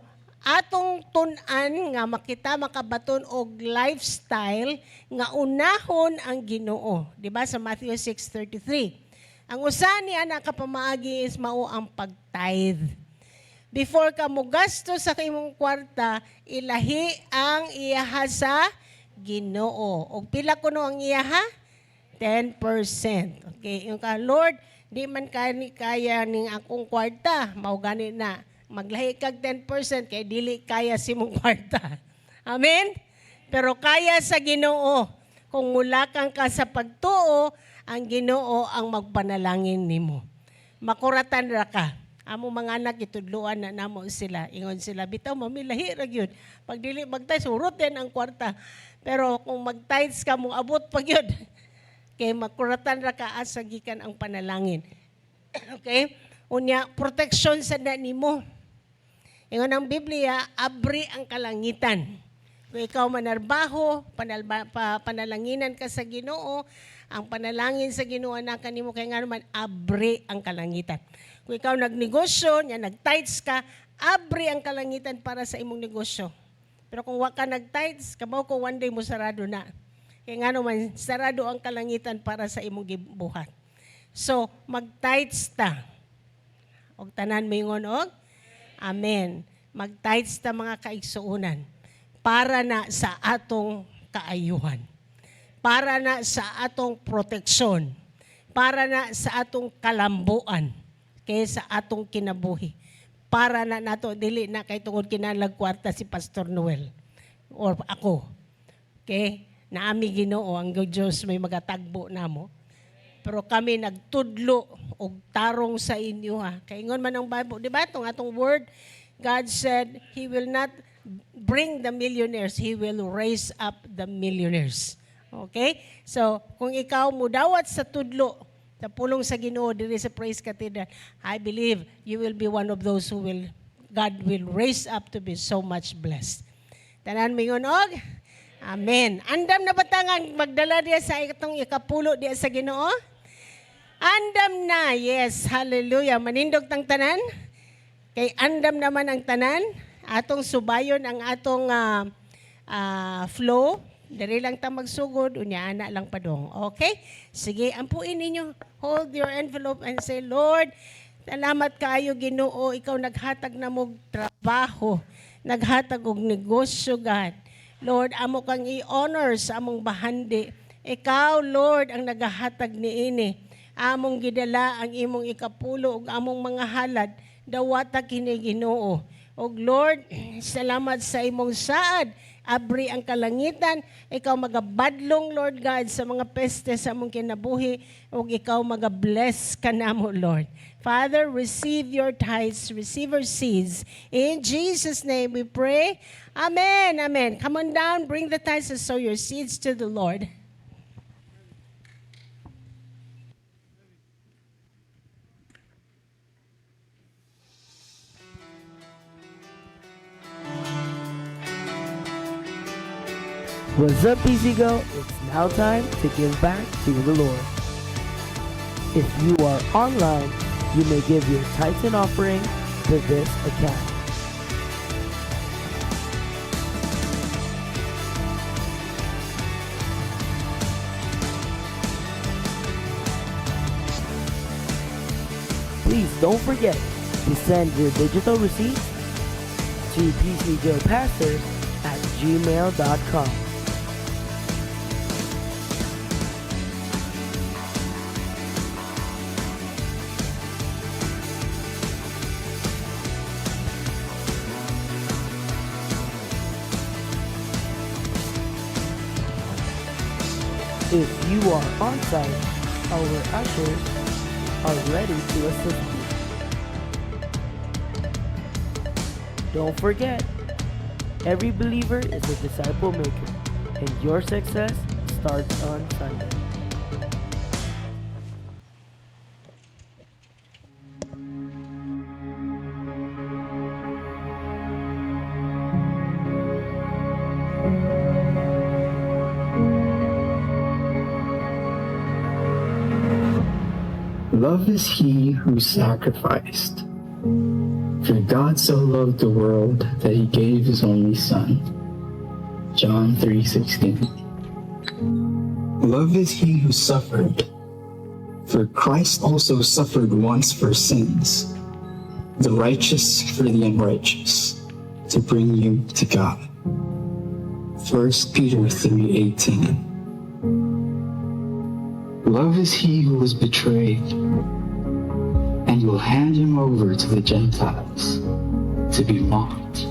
atong tun-an nga makita makabaton og lifestyle nga unahon ang Ginoo. Di ba sa Matthew 6:33? Ang usa niya na kapamaagi is mao ang pag-tithe. Before ka mogasto sa imong kwarta, ilahi ang iyaha sa Ginoo. Og pila kuno ang iyaha? 10%. Okay, yung ka, "Lord, di man kani kaya ning akong kwarta," mao gani na. Maglahi kag 10% kay dili kaya sa imong kwarta. Amen? Pero kaya sa Ginoo. Kung mulakang ka sa pagtuo, ang Ginoo ang magpanalangin nimo. Makuratan ra ka. Amo mga anak, itudluan na namo sila. Ingon sila, bitaw, mami, lahi ra gyud. Pag dili mag-tithes, hurot din ang kwarta. Pero kung mag-tithes ka, mo abot pa gyud. Kay makuratan ra ka asa gikan ang panalangin. Okay? Unya, protection sa na nimo. Ingon ang Biblia, abri ang kalangitan. Kung ikaw manarbaho, panalanginan ka sa Ginoo, ang panalangin sa Ginoo na kanimo kay ngano man abri ang kalangitan. Kung ikaw nagnegosyo, nya nag-tithes ka, abri ang kalangitan para sa imong negosyo. Pero kung wa ka nag-tithes, kabaw ko one day mo sarado na. Kay ngano man sarado ang kalangitan para sa imong gibuhat. So, mag-tithes ta. Og tanan moingon og amen. Mag-tithes ta, mga kaigsuonan, para na sa atong kaayuhan. Para na sa atong proteksyon. Para na sa atong kalambuan kaysa atong kinabuhi. Para na nato, dili na kay tungod kinahanglan kwarta si Pastor Noel or ako. Okay? Naami Ginoo, ang Diyos may magatagbo namo. Pero kami nagtudlo og tarong sa inyo, ha. Kay ingon man ang Bible, di ba? Itong atong word, God said He will not bring the millionaires, He will raise up the millionaires. Okay? So, kung ikaw mudawat sa tudlo, sa pulong sa Ginoo diri sa Praise Cathedral, I believe you will be one of those who will God will raise up to be so much blessed. Tanan mingon og amen. Andam na ba ta nga magdala diya sa itong ikapulo diya sa Ginoo? Andam na. Yes, hallelujah. Manindog tang tanan. Kay andam naman ang tanan. Atong subayon ang atong flow. Diri lang ta magsugod, unya ana lang padong. Okay? Sige, ampuin ninyo. Hold your envelope and say, "Lord, salamat kaayo Ginoo, ikaw naghatag na mog trabaho, naghatag og negosyo, God. Lord, amo kang i-honor sa among bahandi. Ikaw, Lord, ang nagahatag niini. Among gidala ang imong ikapulo ug among mga halad. Dawata kini, Ginoo. Og Lord, salamat sa imong saad. Abri ang kalangitan, ikaw magabadlong, Lord God, sa mga peste sa among kinabuhi, ug ikaw magabless kanamo, Lord." Father, receive your tithes, receive our seeds. In Jesus' name we pray. Amen. Amen. Come on down, bring the tithes and sow your seeds to the Lord. What's up, PCGO? It's now time to give back to the Lord. If you are online, you may give your tithes and offering to this account. Please don't forget to send your digital receipts to pcgopastors@gmail.com. If you are on site, our ushers are ready to assist you. Don't forget, every believer is a disciple maker, and your success starts on Sunday. Love is he who sacrificed. For God so loved the world that he gave his only son. John 3:16. Love is he who suffered. For Christ also suffered once for sins, the righteous for the unrighteous, to bring you to God. 1 Peter 3:18. Love is he who was betrayed and will hand him over to the Gentiles to be mocked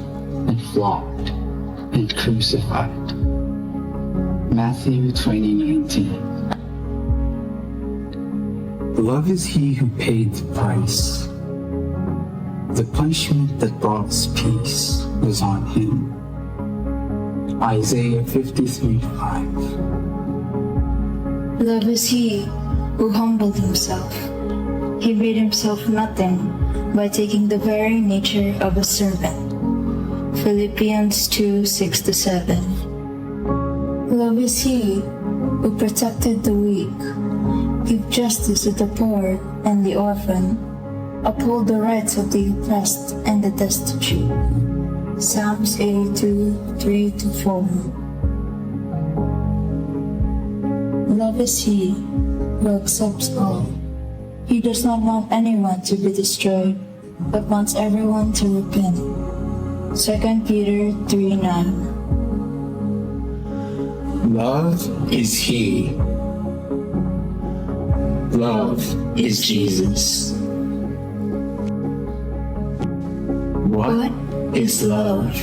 and flogged and crucified. Matthew 20:19. Love is he who paid the price. The punishment that brought us peace was on him. Isaiah 53:5. Love is he who humbled himself. He made himself nothing by taking the very nature of a servant. Philippians 2:6-7. Love is he who protected the weak, give justice to the poor and the orphan, uphold the rights of the oppressed and the destitute. Psalms 82:3-4. Love is he who accepts all. He does not want anyone to be destroyed, but wants everyone to repent. 2 Peter 3:9. Love is he. Love is Jesus. What is love?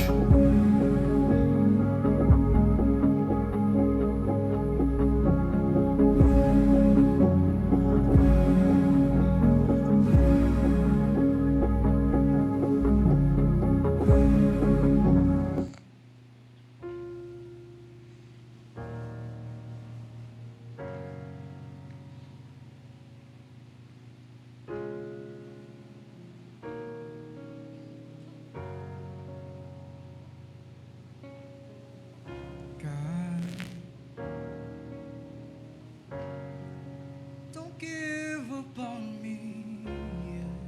God, don't give up on me yet.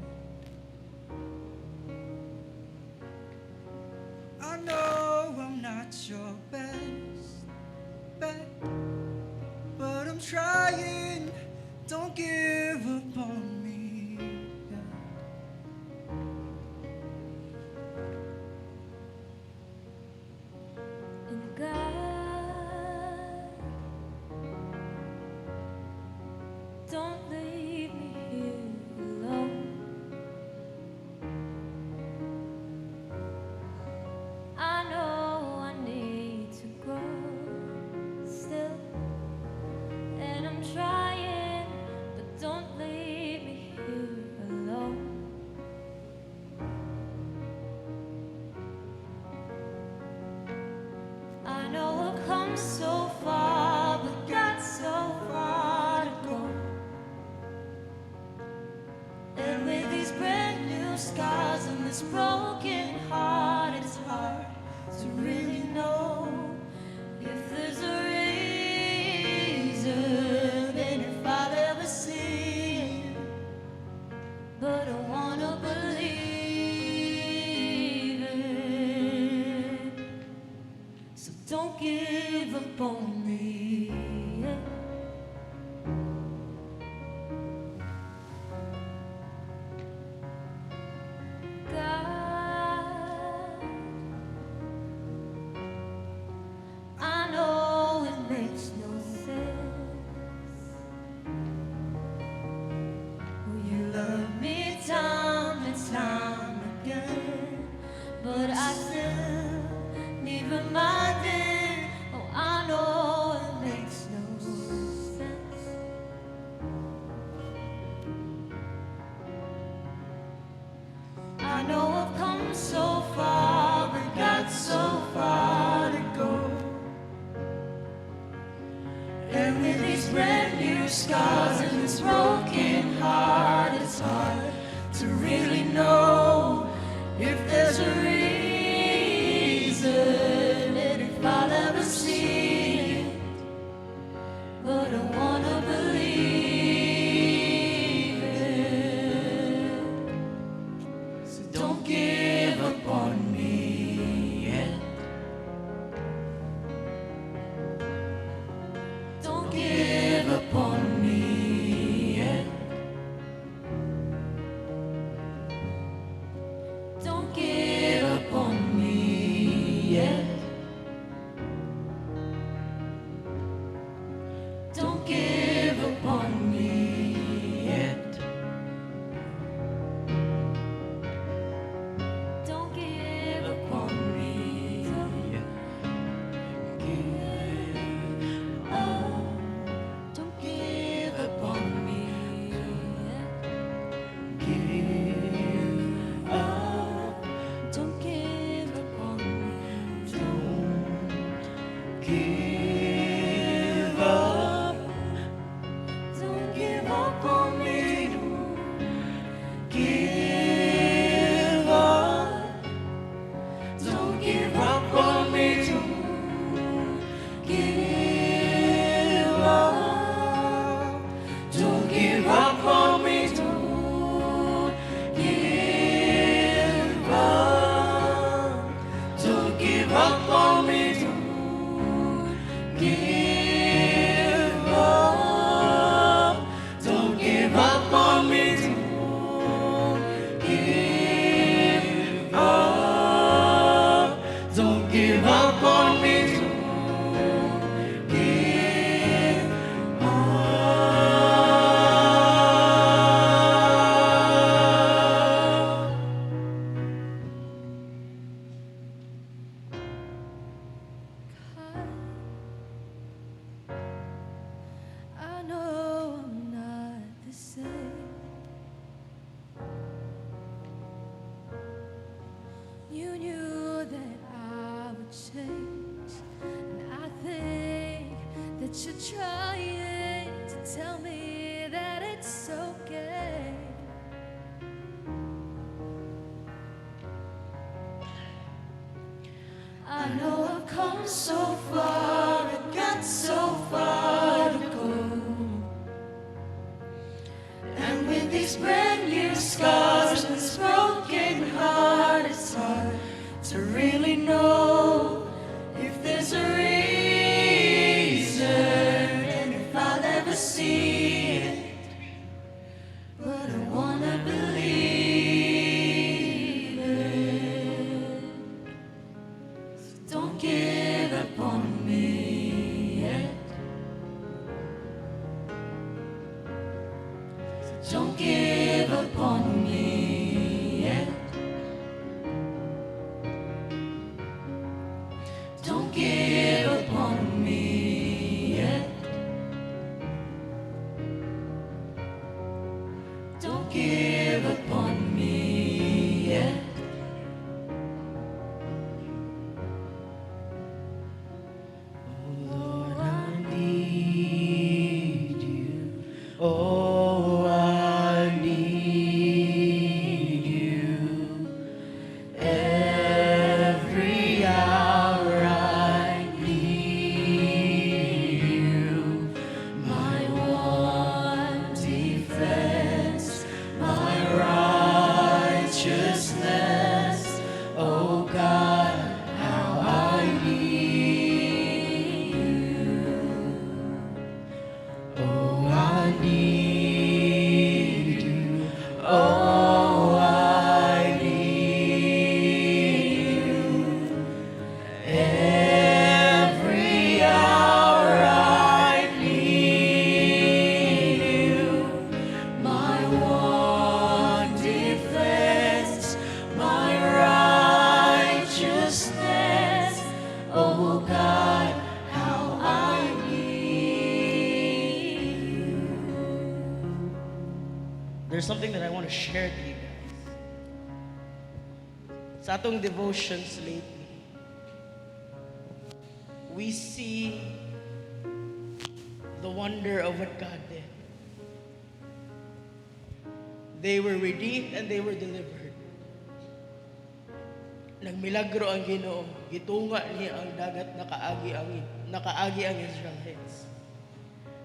I know I'm not your best bet, but I'm trying. Don't give up on me yet. And God, don't leave me here alone. I know I need to grow still, and I'm trying, but don't leave me here alone. I know I've come so far, but got so far to go. And with these brand new scars and this broken heart, it's hard to really know if there's a reason and if I'll ever see it. But I wanna believe it. So don't give up on me. Yeah. God, I know it makes no sense. You love me time and time again, but I still need reminding. Oh, I know it makes no sense. I know I've come so far, but got so far to go. And with these brand new scars and this broken heart, it's hard to really know if there's a reason and if I'll ever see it. But I wanna believe it. So don't give up on me yet. Don't give up on me yet. Don't give Give up. Don't give up on me. Don't give up. Don't give up on me. Don't give up. Don't give up on me. Don't give up. Don't give up on me. Don't give up. Don't give up on me. Don't give up. Don't give up on me. Don't give up. God, I know I'm not the same. You knew that I would change, and I think that you're trying to tell me that it's okay. I know I've come so far and got so far to go. And with these brand new scars and this broken heart, it's hard to really know if there's a reason and if I'll ever see it. But I wanna believe it. So don't give up on me yet. So don't give up on me yet. Don't give up on me yet. Don't give up on me yet. Lord, I need you. Oh, I need you. Every hour I need you. My one defense, my righteousness. Oh God, how I need you. Oh, I need you. Oh, I need you. Every hour I need you. My one defense, my righteousness. Oh God, how I need you. There's something that I want to share to you guys. Sa atong devotions lately, we see the wonder of what God did. They were redeemed and they were delivered. Nagmilagro ang Ginoo, gitunga niya ang dagat, nakaagi ang Israelites.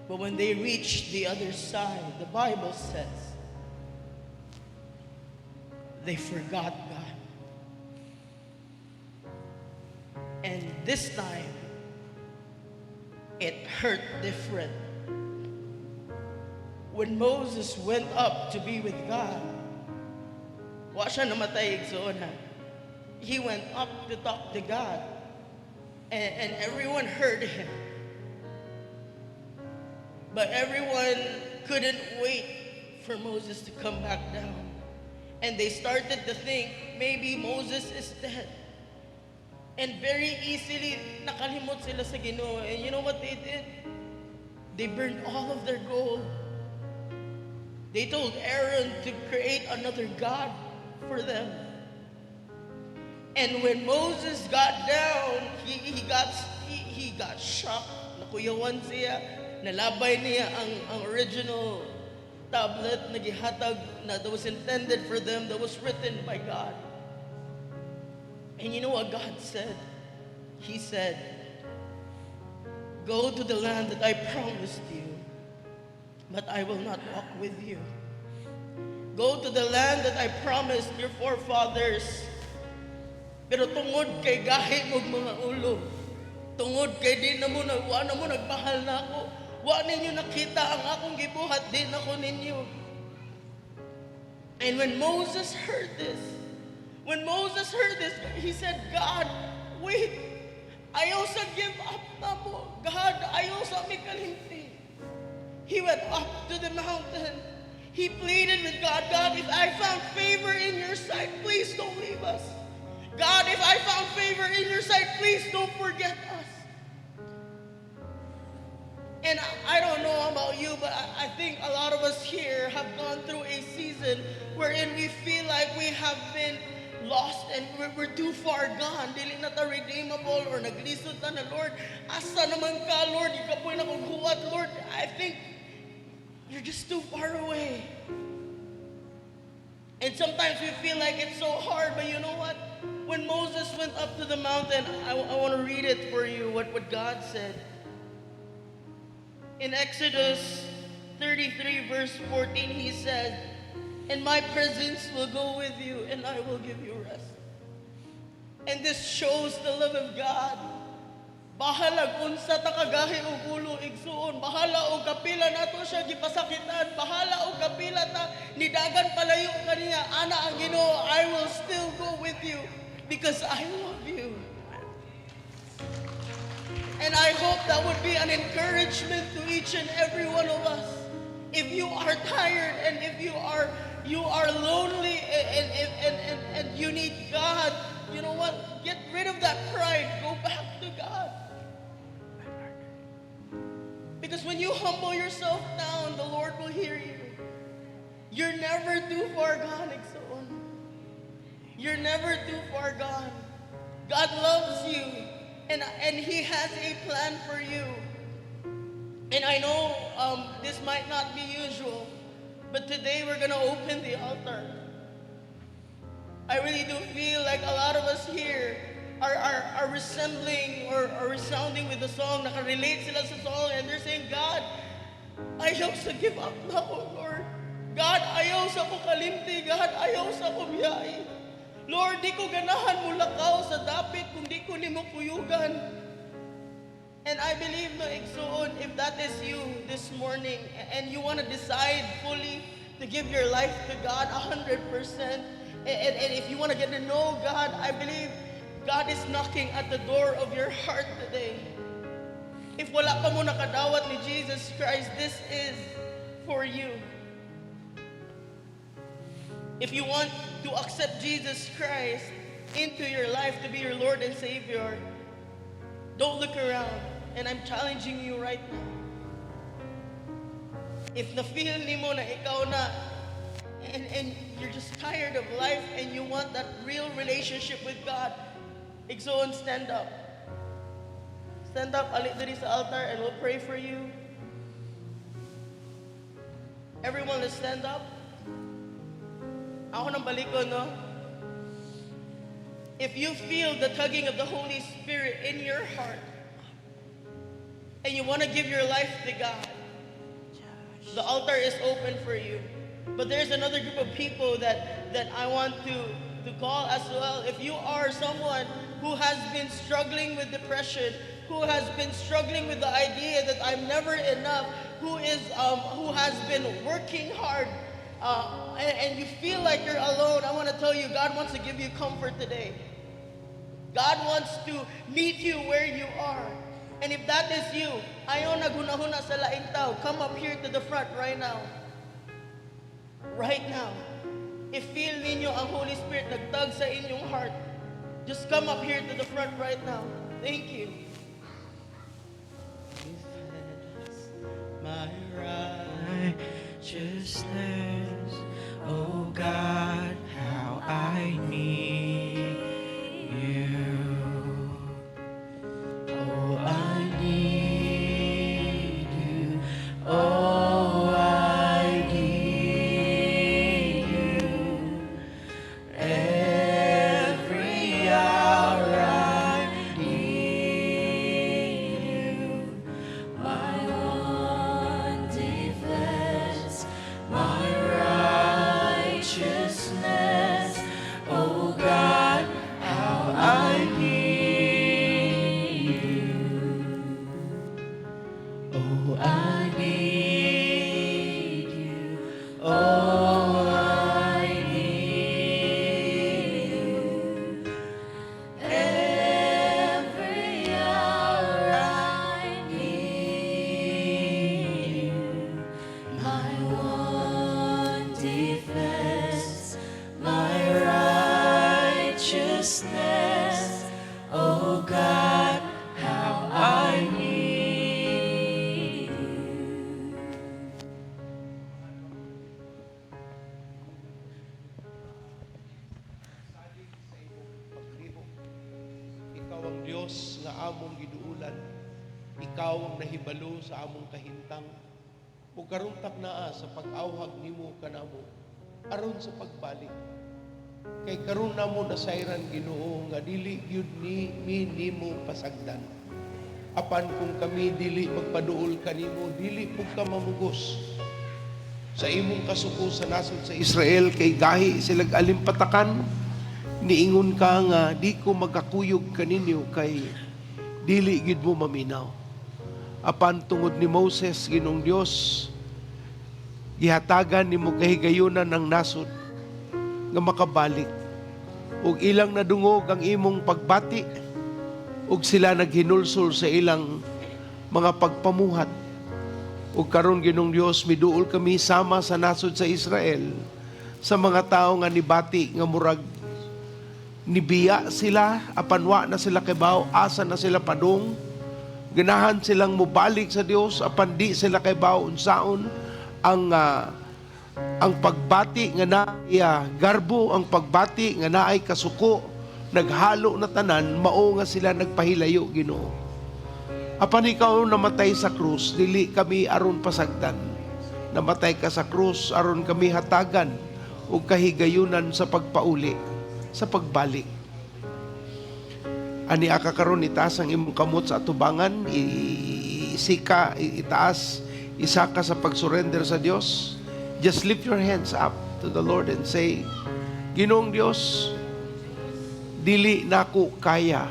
But when they reached the other side, the Bible says, they forgot God. And this time, it hurt different. When Moses went up to be with God, wa siya namatay, igsoon ha. He went up to talk to God. And everyone heard him. But everyone couldn't wait for Moses to come back down. And they started to think, maybe Moses is dead. And very easily, nakalimot sila sa Ginoo. And you know what they did? They burned all of their gold. They told Aaron to create another god for them. And when Moses got down, he got Nakuyawan siya, nalabay niya ang original tablet na gihatag na that was intended for them, that was written by God. And you know what God said? He said, "Go to the land that I promised you, but I will not walk with you. Go to the land that I promised your forefathers. Pero tungod kay gahi mog mga ulo, tungod kay di na mo, wa na mo nagmahal nako, wa ninyo nakita ang akong gibuhat, di na ko ninyo." And when Moses heard this, when Moses heard this, he said, "God, wait. Ayaw sa give up na mo. God, ayaw sa mi kalimti." He went up to the mountain. He pleaded with God, "God, if I found favor in your sight, please don't leave us. God, if I found favor in your sight, please don't forget us." And I don't know about you, but I think a lot of us here have gone through a season wherein we feel like we have been lost and we're too far gone. Dili na ta redeemable or naglisod ta na, "Lord, asa naman ka, Lord? Ikapoy na kong huwat, Lord. I think you're just too far away." And sometimes we feel like it's so hard, but you know what? When Moses went up to the mountain, I want to read it for you, what God said. In Exodus 33, verse 14, he said, "And my presence will go with you, and I will give you rest." And this shows the love of God. Bahalag unsa ta kagahi og ulo, igsuon, bahala og kapila nato siya gipasakitan, bahala og kapila ta nidagan palayo kaniya, ana ang Ginoo, "I will still go with you because I love you." And I hope that would be an encouragement to each and every one of us. If you are tired and if you are lonely and you need God, you know what? Get rid of that pride. Go back to God. Because when you humble yourself down, the Lord will hear you. You're never too far gone, igsoon. You're never too far gone. God loves you, and He has a plan for you. And I know this might not be usual, but today we're going to open the altar. I really do feel like a lot of us here are resembling or are resounding with the song, nakarelate sila sa song, and they're saying, "God, ayaw sa give up na ako, Lord. God, ayaw sa ko kalimti. God, ayaw sa ko biyai. Lord, di ko ganahan mo lakaw sa dapit kung di ko nimo kuyugan." And I believe, no, igsuon, if that is you this morning, and you want to decide fully to give your life to God 100%, and if you want to get to know God, I believe God is knocking at the door of your heart today. If wala pa mo nakadawat ni Jesus Christ, this is for you. If you want to accept Jesus Christ into your life to be your Lord and Savior, don't look around. And I'm challenging you right now. If na-feel nimo na ikaw na, and you're just tired of life and you want that real relationship with God, igsoon, stand up. Stand up, ali diri sa altar, and we'll pray for you. Everyone, let's stand up. Ako nang balikon, no? If you feel the tugging of the Holy Spirit in your heart, and you want to give your life to God, the altar is open for you. But there's another group of people that I want to call as well. If you are someone who has been struggling with depression, who has been struggling with the idea that I'm never enough, who has been working hard, and you feel like you're alone, I want to tell you, God wants to give you comfort today. God wants to meet you where you are. And if that is you, ayaw naghuna-huna sa laing tao, come up here to the front right now. Right now. If feel ninyo ang Holy Spirit nagtug sa inyong heart, just come up here to the front right now. Thank you. My righteousness, oh God, how I need you. Oh, I need among giduulan. Ikaw ang nahibalo sa among kahintang. Ug karon taknaa sa pag-awhag nimo kanamo aron sa pagbalik. Kay karon namo nasayran, Ginoo, nga dili gyud ni mi nimo pasagdan. Apan kung kami dili magpaduol kanimo, dili pud ka mamugos sa imong kasuko sa nasod sa Israel, kay gahi silag alimpatakan. Niingon ka nga di ko magakuyog kaninyo kay dili gid mo maminaw. Apan tungod ni Moses, Ginoong Dios, gihatagan nimo kahigayunan ang nasod nga makabalik ug ilang nadungog ang imong pagbati ug sila naghinulsol sa ilang mga pagpamuhat. Ug karon, Ginoong Dios, miduol kami sama sa nasod sa Israel, sa mga tao nga nibati nga murag nibiya sila apan wa na sila kibaw asa na sila padung. Ganahan silang mobalik sa Dios apan di sila kibaw unsaon ang pagbati nga naay garbo, ang pagbati nga naay kasuko. Naghalo na tanan, mao nga sila nagpahilayo, Ginoo. Apan ikaw namatay sa krus dili kami aron pasagdan. Namatay ka sa krus aron kami hatagan og kahigayunan sa pagpauli, sa pagbalik. Ani aka karon, itaas ang imong kamot sa atubangan, isika, itaas, isa ka sa pag-surrender sa Dios. Just lift your hands up to the Lord and say, "Ginoong Dios, dili nako kaya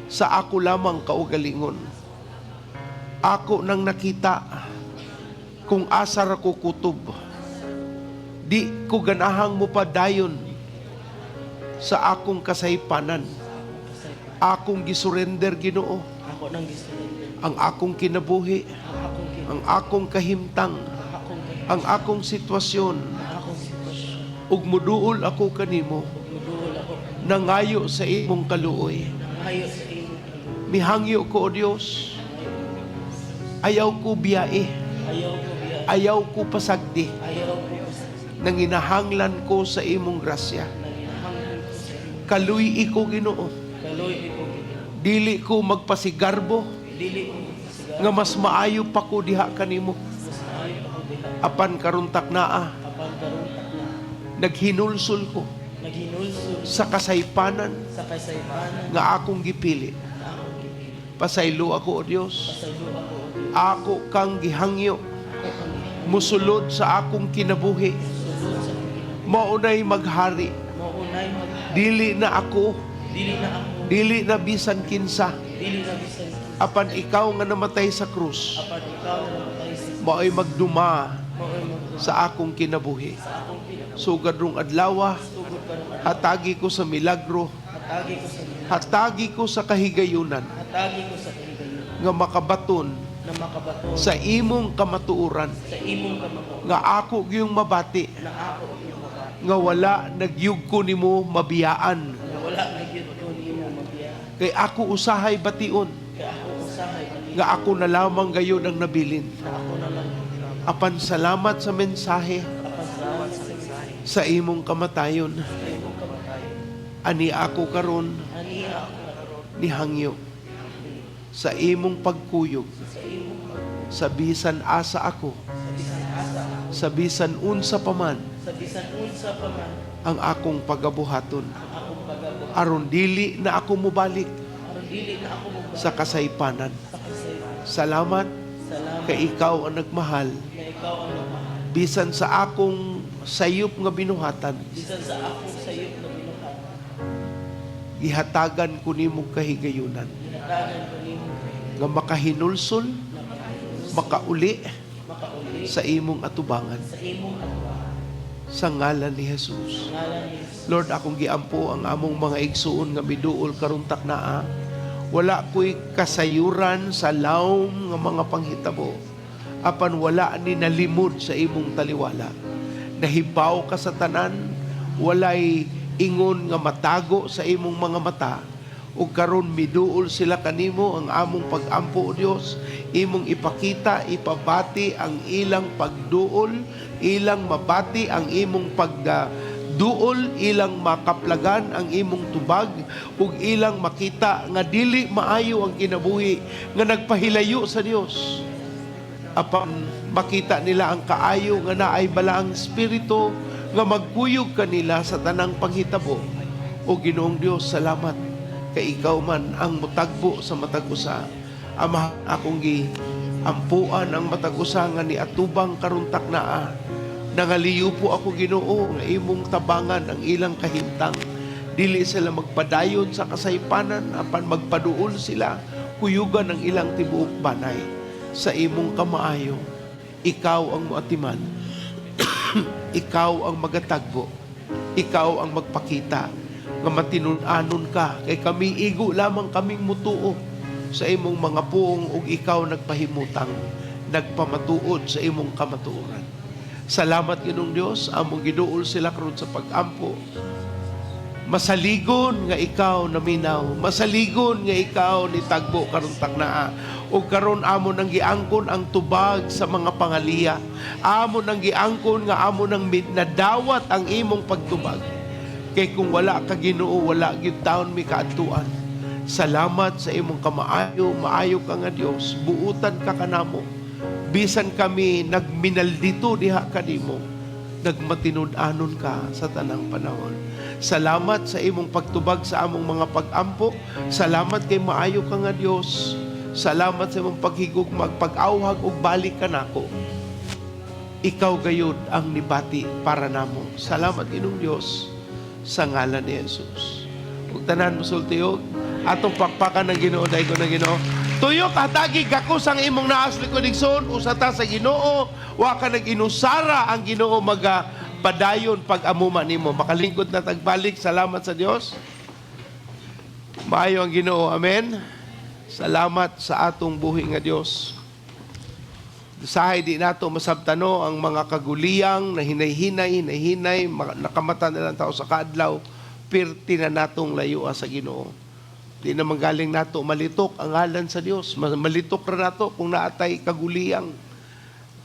sa ako lamang kaugalingon. Ako nang nakita kung asa ra ko kutob. Di ko ganahang mopadayon sa akong kasaypanan. Akong gisurrender, Ginoo, Ako nang gisurrender. ang akong kinabuhi, Ang akong ang akong kahimtang, ang akong ang akong sitwasyon, ang akong sitwasyon. Ug muduol ako kanimo, Muduol ako nangayo sa imong kaluoy. Nangayo sa imong kaluoy. Mihangyo ko, O Dios. Ayaw ko biyae. Ayaw ko biya. Ayaw ko pasagdi. Ayaw ko pasagdi. Nanginahanglan ko sa imong grasya. Nanginahanglan ko sa imong Kaluy-i ko, Ginoo. Kaluy ko, Ginoo. Dili ko magpasigarbo Dili ko magpasigarbo nga mas maayo pa ko diha kanimo. Mas maayo pa ko diha. Apan karon taknaa, Apan karon takna, naghinulsol ko naghinulsol sa kasaypanan sa kasaypanan nga akong gipili. na akong gipili. Pasaylo ako, O Dios. Pasaylo ako, O Dios. Ako kang gihangyo. Musulod sa akong kinabuhi. Sulod sa akong kinabuhi. Maunay maghari. Maunay maghari. Dili na ako, Dili na ako, dili na bisan kinsa. Dili na bisan kinsa. Apan ikaw nga namatay sa krus, Apan ikaw nga namatay sa mao'y magduma mao'y magduma sa akong kinabuhi. sa akong kinabuhi. Sugad rong adlaw, Sugod karong adlaw, hatagi ko sa milagro, hatagi ko sa milagro, hatagi ko sa kahigayunan hatagi ko sa kahigayunan nga makabaton na makabaton sa imong kamatuoran, sa imong kamatuoran, nga ako gyung mabati na ako gyung mabati nga wala nagyug ko nimo mabiyaan, nga wala na gyud ko nimo mabiyaan, kay ako usahay bation kay ako usahay bati nga ako na lamang gayon ang nabilin. Na ako na lang. Apan salamat sa mensahe Apan salamat sa mensahe sa imong kamatayon. Sa imong kamatayon. Ani ako karon Ani ako karon nihangyo sa imong pagkuyog, sa imong sa bisan asa ako, sa bisan asa ako, sa bisan unsa pa man sa bisan unsa pa man ang akong pagabuhaton, ang akong pagabuhat, aron dili na ako mobalik aron dili na ako mobalik sa kasaypanan. Sa kasaypanan. Salamat Salamat kay ikaw ang nagmahal na ikaw ang nagmahal bisan sa akong sayop nga binuhatan. Bisan sa akong sayop na binuhatan. Gihatagan ko nimo kahigayunan Gihatagan ko nimo nga makahinulsol, makauli makauli sa imong atubangan, sa imong atubangan. Sa ngalan ni Jesus. Sa ngalan ni Jesus. Lord, akong giampo ang among mga igsuon nga miduol karon taknaa. Wala ko'y kasayuran sa lawom nga mga panghitabo. Apan wala ni nalimod sa imong taliwala. Nahibaw ka sa tanan, walay ingon nga matago sa imong mga mata. Ug karon miduol sila kanimo, ang among pag-ampo, O Dios, imong ipakita, ipabati ang ilang pagduol, ilang mabati ang imong pagduol. Duol ilang makaplagan ang imong tubag ug ilang makita nga dili maayo ang kinabuhi nga nagpahilayo sa Dios. Apan makita nila ang kaayo nga naay balaang espiritu nga magkuyog kanila sa tanang panghitabo. O Ginoong Dios, salamat kay ikaw man ang mutagbo sa matag usa. Ama, akong gi ampuan ang matag usa nga niatubang karon taknaa. Nangaliyo po ako, Ginoo, nga imong tabangan ang ilang kahimtang. Dili sila magpadayon sa kasaypanan apan magpaduol sila, kuyugan ang ilang tibuok banay sa imong kamaayo. Ikaw ang moatiman. Ikaw ang magatagbo. Ikaw ang magpakita nga matinud-anon ka kay kami igo lamang kaming mutuo sa imong mga puong ug ikaw nagpahimutang, nagpamatuod sa imong kamatuoran. Salamat, Ginoong Dios, among giduol sila karon sa pag-ampo. Masaligon nga ikaw naminaw, masaligon nga ikaw nitagbo karon taknaa. Ug karon amo nang giangkon ang tubag sa mga pangaliya. Amo nang giangkon nga amo nang nadawat ang imong pagtubag. Kay kung wala ka, Ginoo, wala gyud taon mi kaadtuan. Salamat sa imong kamaayo, maayo ka nga Dios, buutan ka kanamo. Bisan kami nagminaldito diha kanimo, nagmatinud-anon ka sa tanang panahon. Salamat sa imong pagtubag sa among mga pag-ampo. Salamat kay maayo ka nga Dios. Salamat sa imong paghigugma, pag-awhag ug balik kanako. Ikaw gayud ang nibati para namo. Salamat, Ginoong Dios, sa ngalan ni Jesus. Ug tanan mosulti og atong pakpakan ng Ginoo, daygon ng Ginoo. Tuyok hatagi gakos ang imong naas likod, igsoon, usa ta sa Ginoo, wa ka nag-inusara, ang Ginoo maga padayon pag-amuma nimo. Makalingkod na tagbalik. Salamat sa Dios. Maayo ang Ginoo. Amen. Salamat sa atong buhi nga Dios. Sahay di nato masabtano ang mga kaguliyang na hinay-hinay, hinay-hinay, nakamata na lang tao sa kaadlaw, pirti na natong layua sa Ginoo. Di naman galing nato malitok ang ngalan sa Dios. Malitok ra nato kung naatay kaguliyang,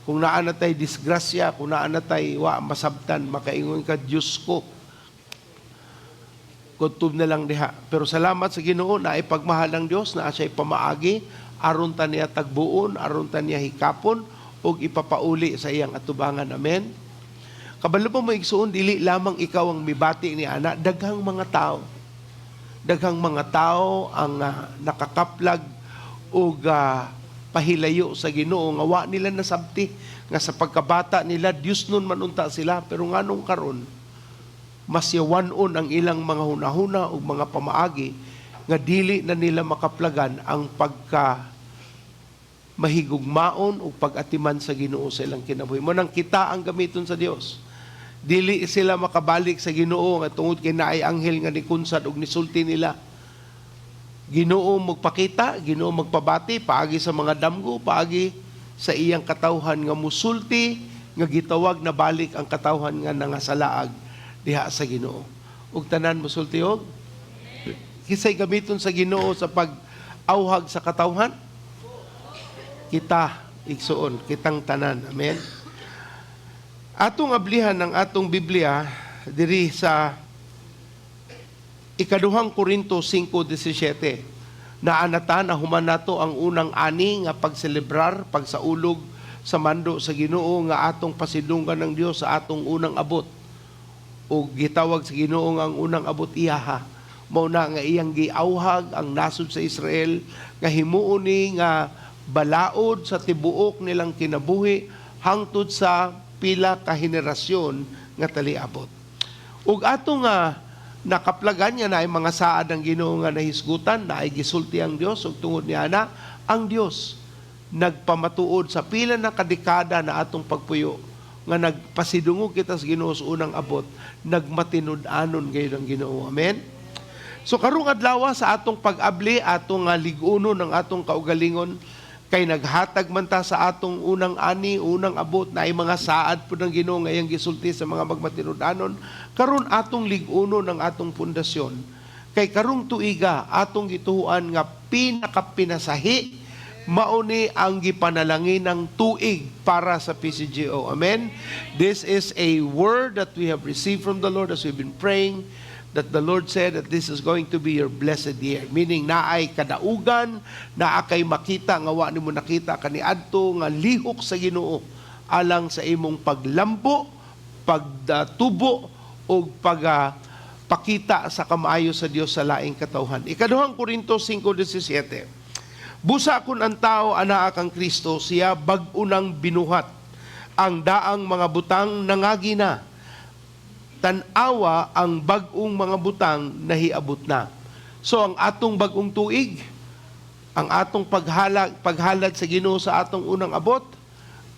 kung naa na tay disgrasya, kung naa na tay wa masabtan, makaingon ka, "Diyos ko." Kutob na lang diha. Pero salamat sa Ginoo na ipagmahal ang Dios, na siya pamaagi aron ta niya tagbuon, aron ta niya hikapon ug ipapauli sa iyang atubangan. Amen. Kabalo mo, igsuon, dili lamang ikaw ang mibati ni ana, daghang mga tao. Daghang mga tao ang nakakaplag og pahilayo sa Ginoo nga wa nila nasabti nga sa pagkabata nila Dios nun man unta sila, pero nganong karon mas yawan-on ang ilang mga hunahuna ug mga pamaagi nga dili na nila makaplagan ang pagka mahigugmaon ug pag-atiman sa Ginoo sa ilang kinabuhi. Mo nang kita ang gamiton sa Dios. Dili sila makabalik sa Ginoo nga tungod kay naay anghel nga nikunsad ug nisulti nila. Ginoo magpakita, Ginoo magpabati paagi sa mga damgo, paagi sa iyang katawhan nga musulti nga gitawag na balik ang katawhan nga nangasalaag diha sa Ginoo. Ug tanan mosulti og kisay gamiton sa Ginoo sa pag-awhag sa katawhan? Kita, igsuon, kitang tanan. Amen. Atong ablihan ng atong Biblia diri sa Ikaduhang Korinto 5:17. Naanata na human nato ang unang ani nga pagselebrar, pagsaulog sa mando sa Ginoo nga atong pasidunggan ng Dios sa atong unang abot. O gitawag sa Ginoo nga ang unang abot iyaha. Mao na nga iyang giawhag ang nasod sa Israel nga himuon ni nga balaod sa tibuok nilang kinabuhi hangtod sa pila ka henerasyon nga taliabot. Ug ato nga nakaplagan nga naay mga saad ang Ginoo nga nahisgutan, naay gisulti ang Dios, ug tungod niya na ang Dios nagpamatuod sa pila na kadekada na atong pagpuyo nga nagpasidungog kita sa Ginoo sa unang abot, nagmatinud-anon gayon ang Ginoo. Amen. So karong adlaw sa atong pag-abli, atong lig-uno ng atong kaugalingon, kay naghatag man ta sa atong unang ani, unang abot, na ay mga saad po ng Ginoo nga iyang gisulti sa mga magmatinud-anon, karon atong lig-uno ng atong pundasyon. Kay karong tuiga atong gituhuan nga pinakapinasahi, Mao ni ang gipanalangin ng tuig para sa PCGO. Amen? This is a word that we have received from the Lord as we've been praying, that the Lord said that this is going to be your blessed year. Meaning, naay kadaugan, naa kay makita nga wa nimo nakita kaniadto nga lihok sa Ginoo alang sa imong paglambo, pagtubo ug pag pakita sa kamaayo sa Dios sa laing katawhan. Ikaduhang Korinto 5:17. Busa kun ang tao anaa kang Kristo, siya bag-o nang binuhat. Ang daang mga butang nangagi na. Tan-awa, ang bag-ong mga butang nahiabot na. So ang atong bag-ong tuig, ang atong paghalad sa Ginoo sa atong unang abot,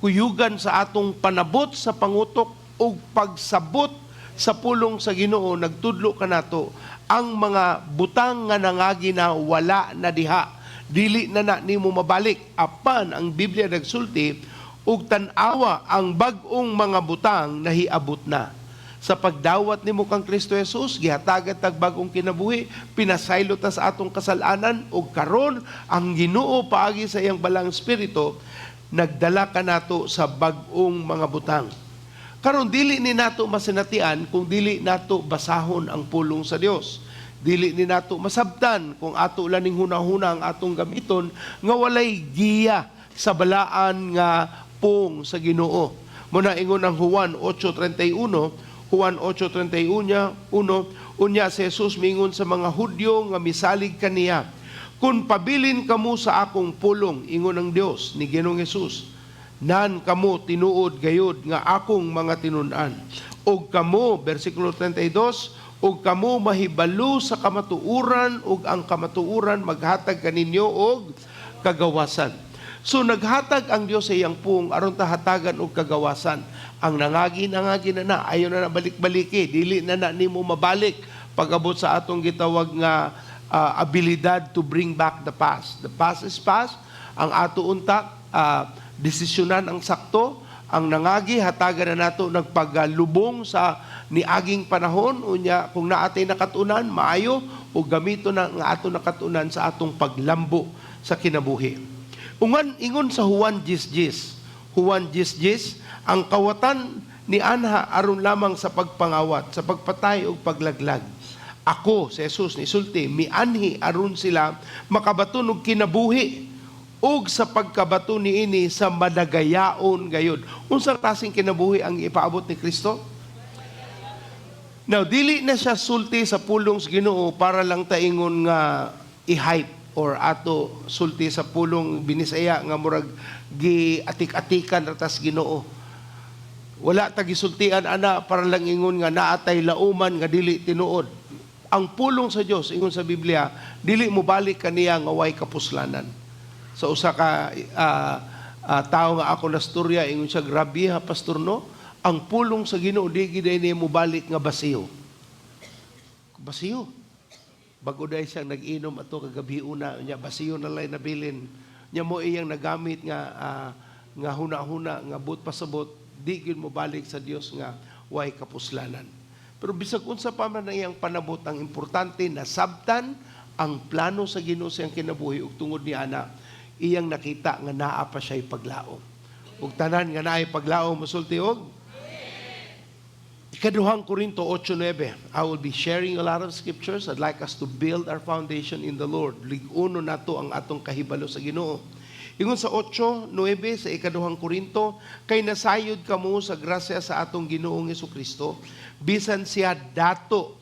kuyugan sa atong panabot sa pangutok ug pagsabot sa pulong sa Ginoo, nagtudlo kanato ang mga butang nga nangagi na, wala na diha, dili na na nimo mabalik, apan ang Biblia nagsulti ug tan-awa, ang bag-ong mga butang nahiabot na. Sa pagdawat nimo kang Kristo Jesus, gihatagan tag bag-ong kinabuhi, pinasaylo ta sa atong kasalanan, ug karon ang Ginoo paagi sa iyang Balaang Espiritu nagdala kanato sa bag-ong mga butang. Karon, dili ni nato masinatian kung dili nato basahon ang pulong sa Dios. Dili ni nato masabtan kung ato lang ning hunahuna ang atong gamiton nga walay giya sa balaan nga pulong sa Ginoo. Muna ingon ang Juan 8:31, Juan 8:31 niya, uno, unya si Jesus mingon sa mga Hudyo nga misalig kaniya, "Kung pabilin kamo sa akong pulong," ingon ang Dios ni Ginoong Jesus, "nan kamo tinuod gayud nga akong mga tinun-an. Og kamo," versikulo 32, "ug kamo mahibalo sa kamatuoran, ug ang kamatuoran maghatag kaninyo og kagawasan." So naghatag ang Dios sa iyang pulong aron ta hatagan og kagawasan. Ang nangagi, nangagi na na, ayo na na balik-baliki, dili na na nimo mabalik pag-abot sa atong gitawag nga abilidad to bring back the past. The past is past. Ang ato unta desisyonan ang sakto, ang nangagi hatagan na nato nagpagalubong sa niaging panahon. Unya kung naa tay nakatunan, maayo o gamito na nga ato nakatunan sa atong paglambo sa kinabuhi. Ungan ingon sa Juan 10:10. Juan 10:10, ang kawatan ni anha aron lamang sa pagpangawat, sa pagpatay ug paglaglag. Ako, si Jesus ni sulti, mianhi aron sila makabaton og kinabuhi ug sa pagkabato niini sa madagayaon gayud. Unsa klaseng kinabuhi ang ipaabot ni Kristo? Now, dili na siya sulti sa pulong sa Ginoo para lang taingon nga i-hype or ato sulti sa pulong binisaya nga murag gi-atik-atikan ra tas Ginoo. Wala ta gisultian ana para lang ingon nga naatay lauman nga dili tinuod. Ang pulong sa Dios, ingon sa Biblia, dili mo balik kaniya nga way kapuslanan. Sa usa ka tawo nga ako nastorya, ingon siya, "Grabe ha, pastor, no? Ang pulong sa Ginoo di gid niya mo balik nga basiyo." Basiyo. Bago dahil siyang nag-inom ato kagabi una, nya basiyo na lay nabilin. Nya mo iyang nagamit nga huna-huna nga but pasabot di gyud mo balik sa Dios nga way kapuslanan. Pero bisag unsa pa man ang iyang panabot, ang importante nasabtan ang plano sa Ginoo sa iyang kinabuhi ug tungod ni ana iyang nakita nga naa pa siya'y paglaom. Ug tanan nga naay paglaom mosulti og Ikaduhang Korinto 8:9. I will be sharing a lot of scriptures. I'd like us to build our foundation in the Lord. Lig-uno nato ang atong kahibalo sa Ginoo. Ingon sa 8:9 sa Ikaduhang Korinto, kay nasayod kamo sa grasya sa atong Ginoong Kristo, bisan siya dato,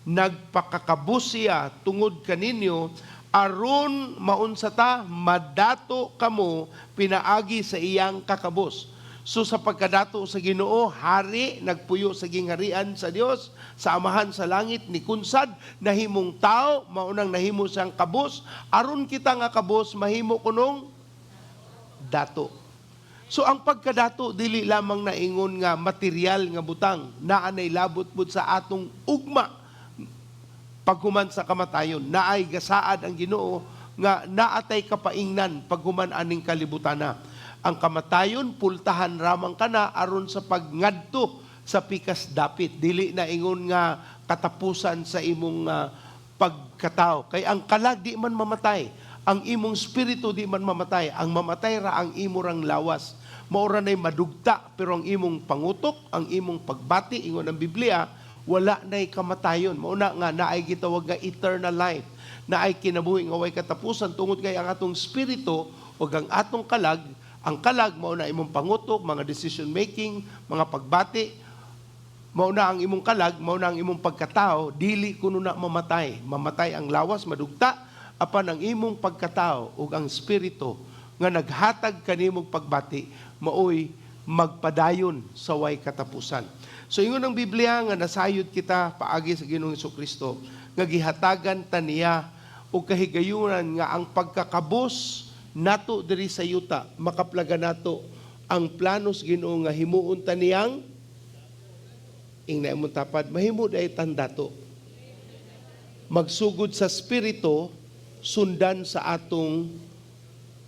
nagpakakabus siya tungod kaninyo aron maunsa ta, madato kamo pinaagi sa iyang kakabos. So sa pagkadato sa Ginoo, hari, nagpuyo sa gingharian sa Dios, sa Amahan sa langit, ni kunsad, nahimong tao, maunang nahimo siyang kabos, aron kita nga kabos mahimo kunong dato. So ang pagkadato dili lamang naingon nga material nga butang, naa nay labot pud sa atong ugma paghuman sa kamatayon. Naay gasaad ang Ginoo nga naatay kapaingnan paghuman aning kalibutana. Ang kamatayon pultahan ramang kana aron sa pagngadto sa pikas dapit, dili na ingon nga katapusan sa imong pagkatao. Kay ang kalag di man mamatay. Ang imong spirito di man mamatay, ang mamatay ra ang imo rang lawas. Mao ra nay madugta, pero ang imong pangutok, ang imong pagbati, ingon ang Biblia, wala nay kamatayon. Mao na nga naay gitawag nga eternal life, naay kinabuhi nga way katapusan tungod kay ang atong spirito ug ang atong kalag, ang kalag mao na imong pangutok, mga decision making, mga pagbati, mao na ang imong kalag, mao na ang imong pagkatao, dili kuno na mamatay. Mamatay ang lawas, madugta, apan ang imong pagkatao ug ang spirito nga naghatag kanimong pagbati, maoy magpadayon sa way katapusan. So ingon ang Biblia nga nasayod kita paagi sa Ginoong Kristo nga gihatagan ta niya og kahigayunan nga ang pagkakabos nato diri sa yuta makaplaga nato ang plano sa Ginoo nga himuon ta niyang ingna imong tapad mahimo day tandato magsugod sa spirito sundan sa atong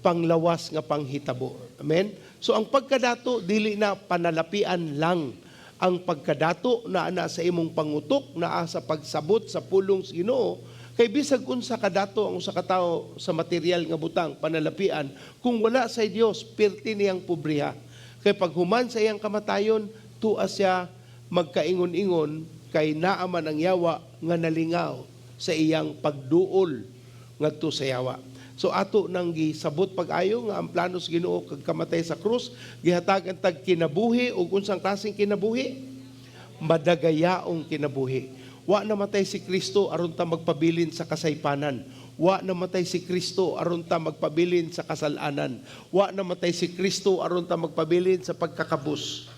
panglawas nga panghitabo. Amen? So ang pagkadato dili na panalapian lang. Ang pagkadato naa na sa imong pangutok, naa sa pagsabot sa pulong sa Ginoo, kay bisag unsa kadato ang usa ka tawo sa material nga butang panalapian, kung wala sa Dios, pirti niyang pobriha. Kay paghuman sa iyang kamatayon, tua siya magkaingon-ingon kay naa man ang yawa nga nalingaw sa iyang pagduol ngadto sa yawa. So ato nang gisabot pag-ayo nga ang plano sa Ginoo kag kamatay sa krus, gihatagan tag kinabuhi ug unsang klaseng kinabuhi? Madagayaong kinabuhi. Wa namatay si Kristo aron ta magpabilin sa kasaypanan. Wa namatay si Kristo aron ta magpabilin sa kasalanan. Wa namatay si Kristo aron ta magpabilin sa pagkakabus.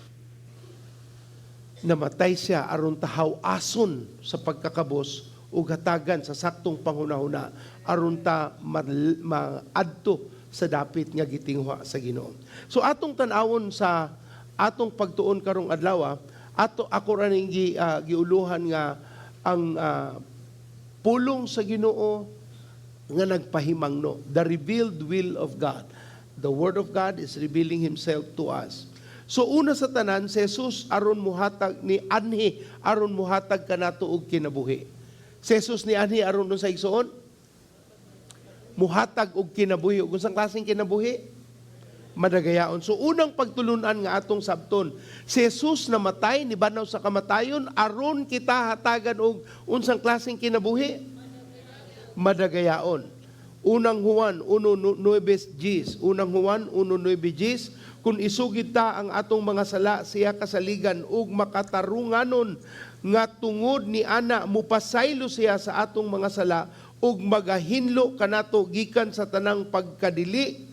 Namatay siya aron ta haw-ason sa pagkakabus ug hatagan sa saktong panghunahuna aron ta maadto sa dapit nga gitinguha sa Ginoo. So atong tan-awon sa atong pagtuon karong adlaw, ato ako ra ning giuluhan nga ang pulong sa Ginoo nga nagpahimangno, the revealed will of God. The word of God is revealing himself to us. So una sa tanan, si Jesus aron muhatag ni anhi aron muhatag kanato og kinabuhi. Si Jesus ni anhi aron sa igsoon muhatag og kinabuhi. Ug unsang klaseng kinabuhi? Madagayaon. So unang pagtulunan nga atong sabton, si Jesus namatay ni banaw sa kamatayon aron kita hatagan og unsang klaseng kinabuhi? Madagayaon. Unang Juan 1:9 Gs. Unang Juan 1:9 Gs. Kung isugid ta ang atong mga sala, siya kasaligan ug makatarunganon nga tungod ni ana mupasaylo siya sa atong mga sala ug magahinlo kanato gikan sa tanang pagkadili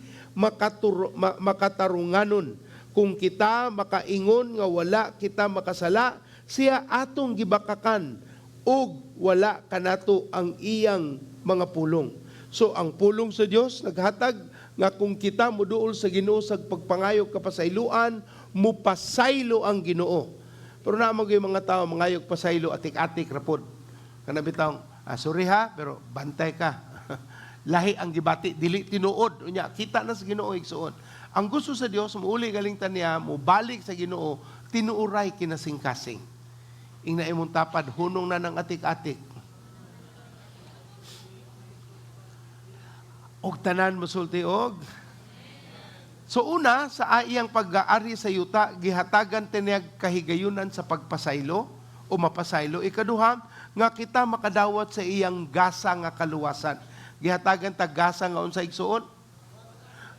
makatarunganon. Kung kita makaingon nga wala kita makasala, siya atong gibakakan ug wala kanato ang iyang mga pulong. So ang pulong sa Dios naghatag nga kung kita moduol sa Ginoo sa pagpangayog kapasayloan, mupasaylo ang Ginoo. Pero naa man gyud mga tao mangayog pasaylo atik-atik ra pod. Kana bitawng sorry ha, pero bantay ka. Lahi ang gibati, dili tinuod. Unya kita na sa Ginoo igsuon. Ang gusto sa Dios muuli galing ta niya, mobalik sa Ginoo, tinuoray kinasingkasing. Ingna imong tapad hunong na ng atik-atik. Og tanan mosulti og. So una, sa iyang pag-aari sa yuta, gihatagan tiniyag kahigayunan sa pagpasaylo o mapasaylo. Ikaduha, nga kita makadawat sa iyang gasa nga kaluwasan. Gihatagan tag gasa nga unsa igsuon.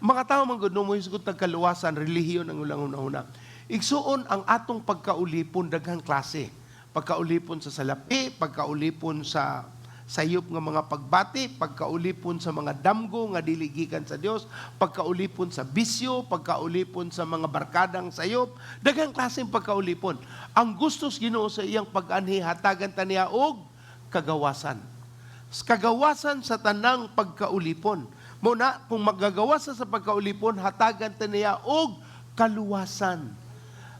Mga tao man gud no mohisgot tag kaluwasan, relihiyon ang ulang una-una. Igsuon ang atong pagkaulipon daghang klase. Pagkaulipon sa salapi, pagkaulipon sa sayop nga mga pagbati, pagkaulipon sa mga damgo nga dili gikan sa Dios, pagkaulipon sa bisyo, pagkaulipon sa mga barkadang sayop, daghang klaseng pagkaulipon. Ang gusto sa Ginoo sa iyang pag-anhi hatagan ta niya og kagawasan. Kagawasan sa tanang pagkaulipon. Mo na kung magagawas sa pagkaulipon, hatagan ta niya og kaluwasan.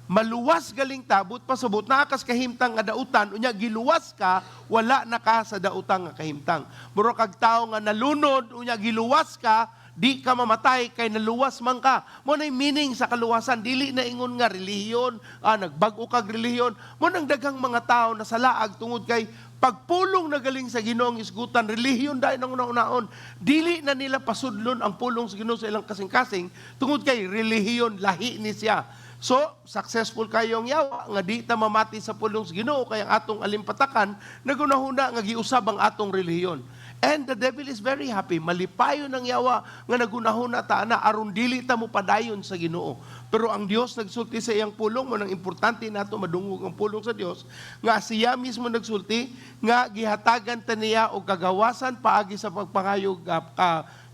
Maluwas galing tabot pasabot naa kas kahimtang nga dautan, unya giluwas ka, wala na ka sa dautang nga kahimtang. Mura kag tawo nga nalunod, unya giluwas ka, di ka mamatay kay naluwas man ka. Mo nay meaning sa kaluwasan, dili na ingon nga relihiyon, nagbag-o kag relihiyon. Mo nang daghang mga tao na sa laag tungod kay Pagpulong na galing sa Ginoo ang isgutan, relihiyon dahil ang una-unaon. Dili na nila pasudlon ang pulong sa Ginoo sa ilang kasing-kasing tungod kay relihiyon lahi ni siya. So, successful kayong yawa nga di ta mamati sa pulong sa Ginoo kay ang atong alimpatakan nagunahuna nga giusab ang atong relihiyon. And the devil is very happy. Malipayon ang yawa nga nagunahuna ta ana aron dili ta mo padayon sa Ginoo. Pero ang Dios nagsulti sa iyang pulong mo, nang importante nato madungog ang pulong sa Dios nga siya mismo nagsulti nga gihatagan ta niya og kagawasan paagi sa pagpangayog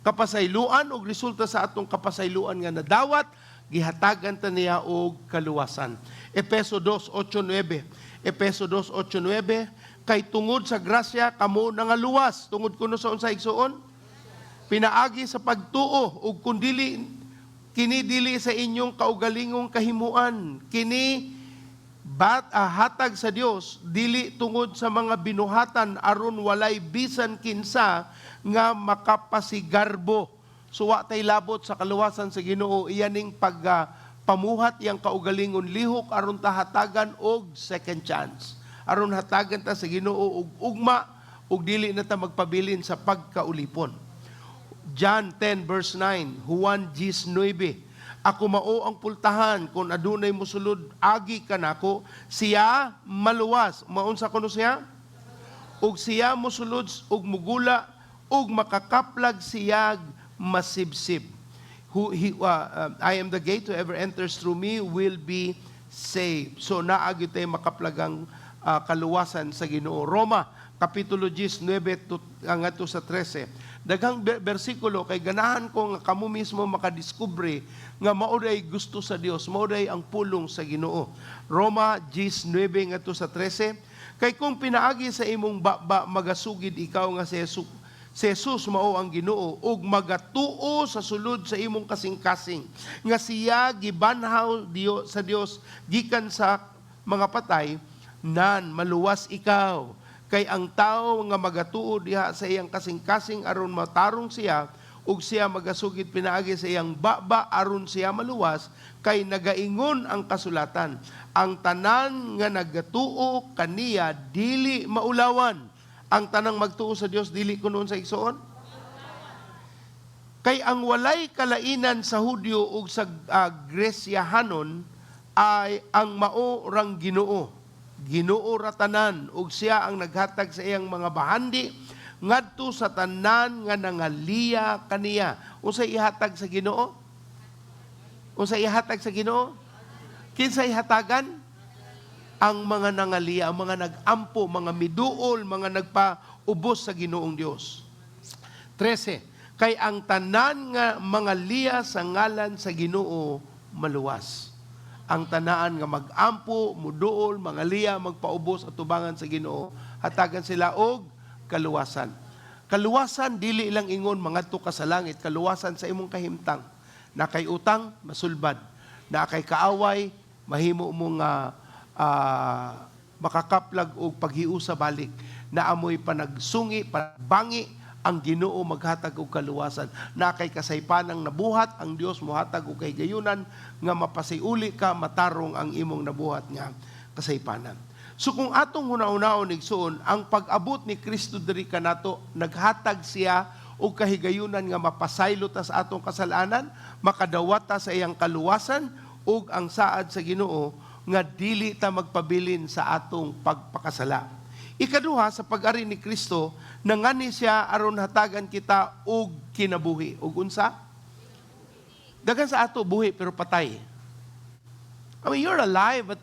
kapasayloan, og resulta sa atong kapasayloan nga nadawat, gihatagan ta niya og kaluwasan. Efeso 2:8-9. Efeso 2:8-9, kay tungod sa grasya kamo nangaluwas. Tungod kuno sa unsa, igsuon? Pinaagi sa pagtuo, ug kun dili kini dili sa inyong kaugalingong kahimuan, kini bat hatag sa Dios, dili tungod sa mga binuhatan, aron walay bisan kinsa nga makapasigarbo. So wa tay labot sa kaluwasan sa Ginoo, iyaning pag pamuhat iyang kaugalingon lihok aron ta hatagan og second chance, aron hatagan ta sa Ginoo og ugma ug dili na ta magpabilin sa pagkaulipon. John 10 verse 9, Juan 19. "Ako mao ang pultahan, kung adunay mosulod agi kanako, siya maluwas." Maunsa kuno siya? "Ug siya mosulod ug mugula ug makakaplag siyag masibsib." I am the gate, whoever enters through me will be saved. So naa gyud tay makaplagang kaluwasan sa Ginoo. Roma kapitulo 10, 9 to ngadto sa 13. Daghang bersikulo kay ganahan ko nga kamo mismo makadiskubre nga mao day gusto sa Dios, mao day ang pulong sa Ginoo. Roma 10, 9 ngadto sa 13. "Kay kung pinaagi sa imong baba magasugid ikaw nga si Jesus mao ang Ginoo ug magatuo sa sulod sa imong kasing-kasing nga siya gibanhaw sa Dios gikan sa mga patay, nan maluwas ikaw. Kay ang tao nga magatuo diha sa iyang kasing-kasing aron matarong siya, ug siya magasugid pinaagi sa iyang baba aron siya maluwas, kay nagaingon ang kasulatan, ang tanan nga nagatuo kaniya dili maulawan." Ang tanang magtuo sa Dios dili kuno sa, igsoon? "Kay ang walay kalainan sa Hudyo ug sa Gresyahanon ay ang mao rang Ginoo. Ginoo ra tanan ug siya ang naghatag sa iyang mga bahandi ngadto sa tanan nga nangaliya kaniya." Unsay ihatag sa Ginoo? Unsay ihatag sa Ginoo? Kinsay hatagan? Ang mga nangaliya, ang mga nag-ampo, mga miduol, mga nagpaubos sa Ginoong Dios. 13. "Kay ang tanan nga mga liya sa ngalan sa Ginoo maluwas." Ang tanaan nga mag-ampo, muduol, mga liya, magpaubos at tubangan sa Ginoo, hatagan sila og kaluwasan. Kaluwasan dili lang ingon mangadto ka sa langit, kaluwasan sa imong kahimtang. Na kay utang, masulbad. Na kay kaaway, mahimo mo nga makakaplag og paghiusa balik. Na amoy panagsungi, panagbangi, ang Ginoo maghatag og kaluwasan. Na kay kasaypanang nabuhat, ang Dios mohatag og kahigayunan nga mapasiuli ka, matarong ang imong nabuhat nga kasaypanan. So kung atong huna-hunaon, igsuon, ang pag-abot ni Kristo diri kanato, naghatag siya og kahigayunan nga mapasaylo ta sa atong kasalanan, makadawat ta sa iyang kaluwasan, ug ang saad sa Ginoo nga dili ta magpabilin sa atong pagpakasala. Ikaduha, sa pag-ari ni Kristo, nangani siya aron hatagan kita og kinabuhi. Og unsa? Daghan sa ato buhi pero patay. I mean, you're alive, but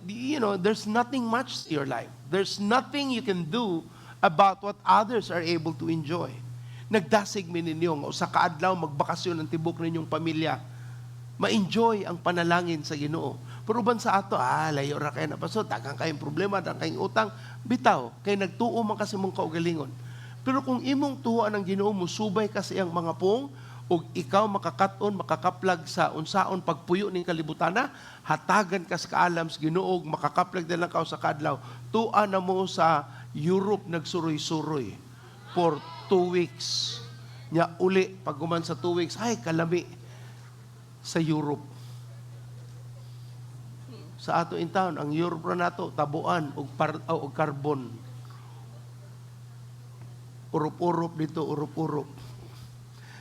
there's nothing much to your life. There's nothing you can do about what others are able to enjoy. Nagdasig mi ninyo nga usa ka adlaw magbakasyon ang tibok ninyong pamilya. Ma-enjoy ang panalangin sa Ginoo. Pero uban sa ato, layo ra kayo na paso, daghang kayong problema, daghang kayong utang, bitaw, kay nagtuo man kasi mong kaugalingon. Pero kung imong tuoan ang Ginoo, musubay ka sa iyang mga pong, ug ikaw makakaton, makakaplag sa unsaon pagpuyo ning kalibutana, hatagan ka sa kaalam sa Ginoo, ug makakaplag din lang ka sa kaadlaw. Tua na mo sa Europe nagsuroy-suroy for 2 weeks. Nya uli pag guman sa 2 weeks, ay kalami sa Europe. Sa ato in town, ang Europe ra nato tabuan og carbon. Urup-urup dito, urup-urup.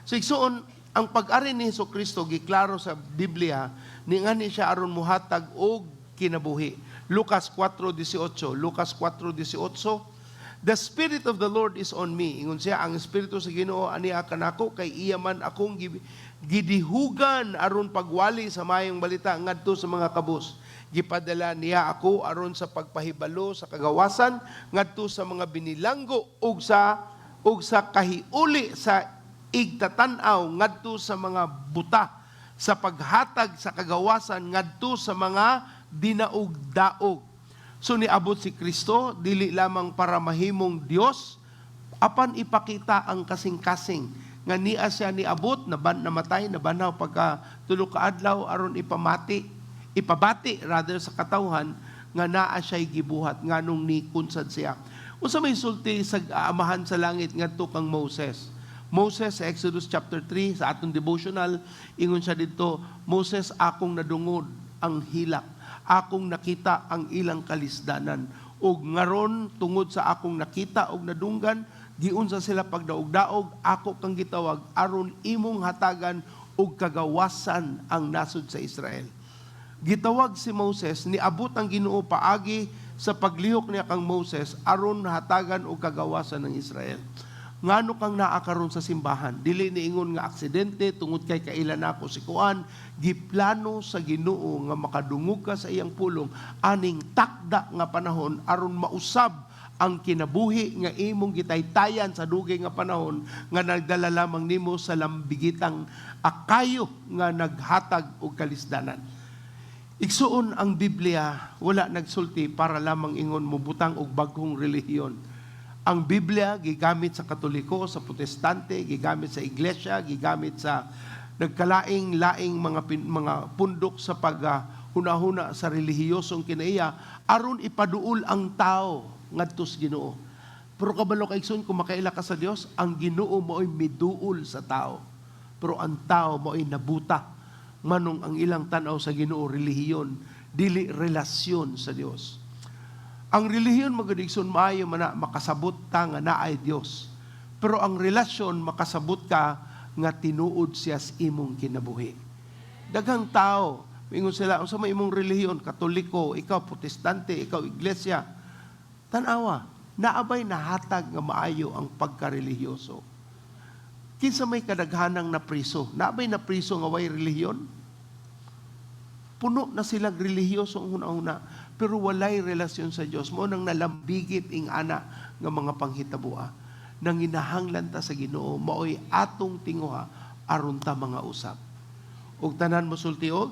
So igsuon, ang pag-ari ni Hesus Kristo giklaro sa Biblia, ni siya aron muhatag og kinabuhi. Lucas 4:18, Lucas 4:18. "The Spirit of the Lord is on me." Ingon siya, "Ang Espiritu sa Ginoo ania kanako kay iya man akong gidihugan aron pagwali sa maayong balita ngadto sa mga kabus. Gipadala niya ako aron sa pagpahibalo sa kagawasan ngadto sa mga binilanggo ug sa kahiuli sa igtatan-aw ngadto sa mga buta, sa paghatag sa kagawasan ngadto sa mga dinaog-daog." So niabot si Kristo dili lamang para mahimong Dios, apan ipakita ang kasing-kasing nga niya siya niabot, naban, namatay, nabanhaw pagka 3 ka adlaw aron ipamati, ipabati rather, sa katawhan nga naa siya'y gibuhat nganong nikunsad siya. Unsa may sulti sa Amahan sa langit ngadto kang Moses? Moses sa Exodus chapter 3 sa atong devotional, ingon siya dito, "Moses, akong nadungog ang hilak, akong nakita ang ilang kalisdanan. Ug ngaron tungod sa akong nakita ug nadunggan, giunsa sila pagdaog-daog, ako kang gitawag aron imong hatagan og kagawasan ang nasod sa Israel." Gitawag si Moses, niabot ang Ginoo paagi sa paglihok niya kang Moses aron hatagan og kagawasan ng Israel. Ngano kang naa karon sa simbahan? Dili ni ingon nga aksidente tungod kay kailan nako si kuan, giplano sa Ginoo nga makadungog ka sa iyang pulong aning takda nga panahon aron mausab ang kinabuhi nga imong gitaytayan sa dugay nga panahon nga nagdala lamang nimo sa lambigitang akayo nga naghatag og kalisdanan. Igsuon, ang Biblia wala nagsulti para lamang ingon mo butang og bagong relihiyon. Ang Biblia gigamit sa Katoliko, sa Protestante, gigamit sa iglesia, gigamit sa nagkalaing-laing mga pundok sa paghunahuna sa relihiyosong kinaiya aron ipaduol ang tao ngadto sa Ginoo. Pero kabalo ka, igsoon, kung makaila ka sa Dios, ang Ginoo mao'y miduol sa tao. Pero ang tao mao'y nabuta manong ang ilang tan-aw sa Ginoo relihiyon, dili relasyon sa Dios. Ang relihiyon magud, igsoon, maayo man na makasabot ta nga naay Dios. Pero ang relasyon, makasabot ka nga tinuod siya sa imong kinabuhi. Daghang tao, mingon sila, "Unsa may imong relihiyon?" "Katoliko." "Ikaw Protestante, ikaw Iglesia." Tanawa, naabay nahatag nga maayo ang pagkarelihiyoso? Kinsa may kadaghanang napriso? Naabay napriso nga way relihiyon? Puno na sila relihiyoso ang huna-huna, pero walay relasyon sa Dios. Mo nang nalambigit ing ana nga mga panghitaboa. Nanginahanglan ta sa Ginoo, maoy atong tinguha aron ta mga usab. Ug tanan mosulti og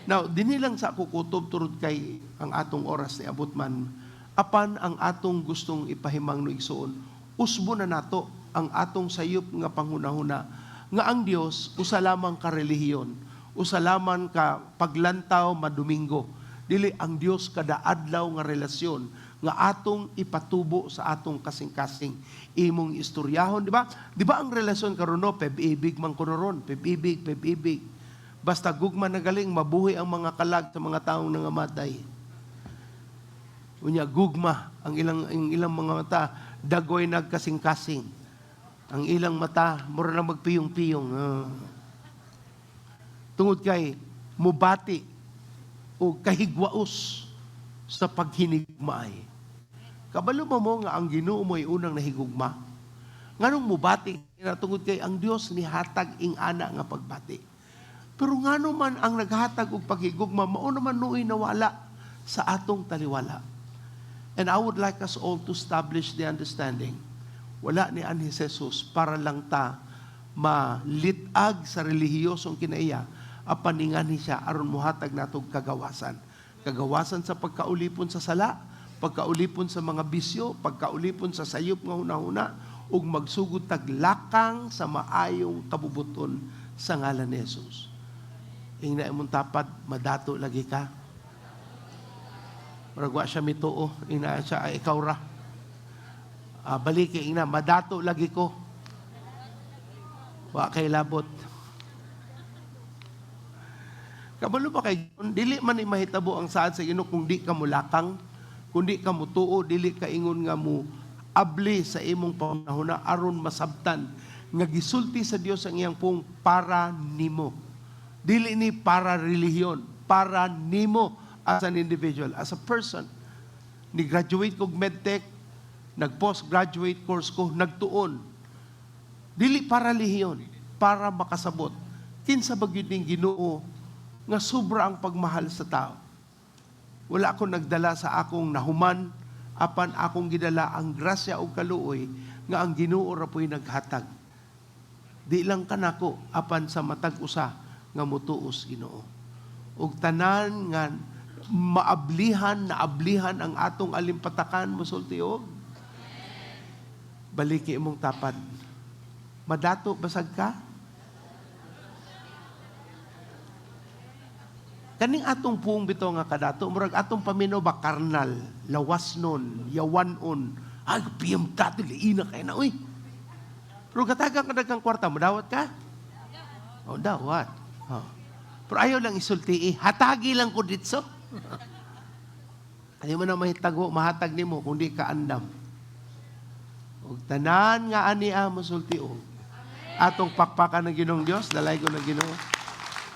Now, dinhi lang sa ako kutob turod kay ang atong oras ni abot man. Apan ang atong gustong ipahimangno, igsuon, usbo na nato ang atong sayop nga panghunahuna nga ang Dios usa lamang ka relihiyon, usa lamang ka paglantaw madomingo. Dili, ang Dios kada adlaw nga relasyon nga atong ipatubo sa atong kasing-kasing. Imong istoryahon, di ba? Di ba ang relasyon karon no, peb-ibig man kuno ron, peb-ibig, peb-ibig. Basta gugma na galing, mabuhi ang mga kalag sa mga taong nangamatay. Unya gugma ang ilang mga mata, dagoy nagkasing-kasing. Ang ilang mata mura na magpiyong-piyong. Ah. Tungod kay mubati o kahigwaos sa paghinigmaay. Kabalo ba mo nga ang Ginoo mo ay unang nahigugma? Nganong mubati na tungod kay ang Dios nihatag ing ana nga pagbati. Pero ngano man ang naghatag og paghigugma mao naman nuoy nawala sa atong taliwala. And I would like us all to establish the understanding. Wala ni anhi si Jesus para lang ta malitag sa relihiyosong kinaiya, apan ninganhi siya aron muhatag natog kagawasan. Kagawasan sa pagkaulipon sa sala, pagkaulipon sa mga bisyo, pagkaulipon sa sayop nga hunahuna, ug magsugod taglakang sa maayong kabubuton sa ngalan ni Jesus. Ingna imong tapad, "Madato lagi ka." Murag wa siya mituo, ingna siya, "Ay, ikaw ra." Ah, baliki, ingna, "Madato lagi ko." Wa kay labot. Kabalo ba kay dili man ni mahitabo ang saad sa Ginoo kung di ka mulakang, kung di ka mutuo, dili ka ingon nga mo Abli sa imong panahona aron masabtan nga gisulti sa Dios ang iyang pulong para nimo. Dili ni para relihiyon, para nimo as an individual, as a person. Ni graduate kog medtech, nag postgraduate course ko, nagtuon. Dili para relihiyon, para makasabot. Kinsa ba gyud ning Ginoo nga sobra ang pagmahal sa tao? Wala ako nagdala sa akong nahuman, apan akong gidala ang grasya ug kaluoy nga ang Ginoo ra po'y naghatag. Di lang kanako apan sa matag usa nga motuos Ginoo. Ug tanan nga maablihan, naablihan ang atong alimpatakan, musulti og baliki imong tapad. Madato basag ka? Kaning atong puong bitaw nga kadato, murag atong paminaw ba karnal, lawas nun, yawan-on, ay, BMW, liina kay na, uy. Pero katagang ka daghang kwarta, madawat ka? Oh, dawat. Oh. Pero ayaw lang isulti, eh. Hatagi lang ko ditso. Ano mo na mahitago, mahatag nimo kung di ka andam. Og tanan nga ani a musulti og atong pakpakan ng Ginoong Dios, dalay ko ng Ginoo.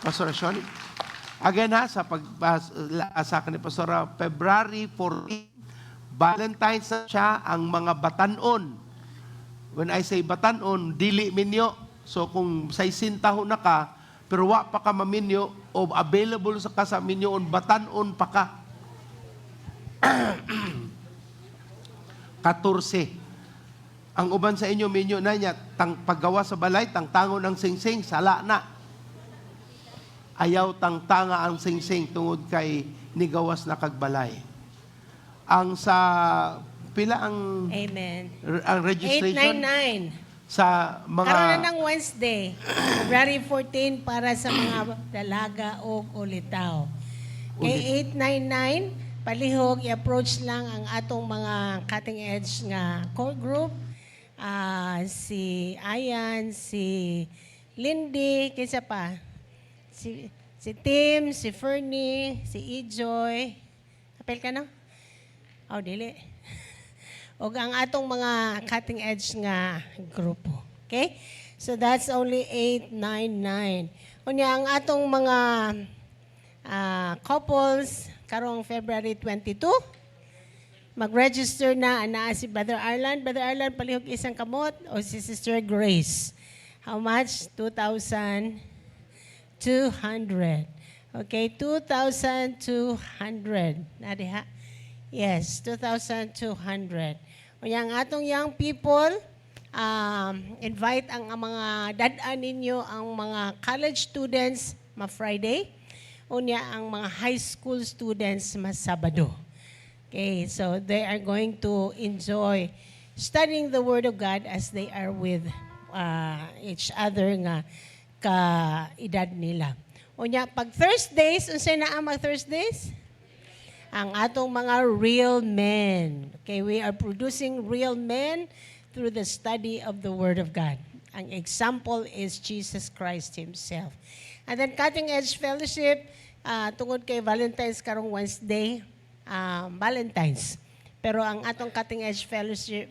Pastor Shoni. Again ha, sa pag sa ni Pastora, February 14, Valentine's na siya ang mga batanon. When I say batanon, dili minyo. So kung 60 na ka, pero wa pa ka maminyo o available sa ka sa minyoon, batanon pa ka. 14. Ang uban sa inyo, minyo na niya, tang paggawa sa balay, tangtangon ang singsing, sala na. Ayaw tangtanga ang singsing tungod kay nigawas na kagbalay. Ang sa pila ang Amen. Ang registration 899. sa mga Karon na ng Wednesday, February 14 para sa mga dalaga o ulitaw. Kay 899, palihog i-approach lang ang atong mga cutting edge nga core group. Si Ayan, si Lindy, kinsa pa? Si Tim, si Fernie, si Ejoy. Apel ka no? Oh, dili. Og ang atong mga cutting edge nga grupo. Okay? So that's only 899. Unya ang atong mga couples karong February 22, mag-register na anaa si Brother Arlan. Brother Arlan, palihog isang kamot o si Sister Grace. How much? 2,200. Okay, 2,200. Na diha? Yes, 2,200. Unya ang atong young people, invite ang mga dad-an ninyo, ang mga college students, ma Friday. Unya ang mga high school students, ma Sabado. Okay, so they are going to enjoy studying the Word of God as they are with each other nga ka-edad nila. Unya, pag Thursdays, unsay na ang mga Thursdays? Ang atong mga real men. Okay, we are producing real men through the study of the Word of God. Ang example is Jesus Christ Himself. And then Cutting Edge Fellowship, tungod kay Valentine's karong Wednesday, Valentine's. Pero ang atong Cutting Edge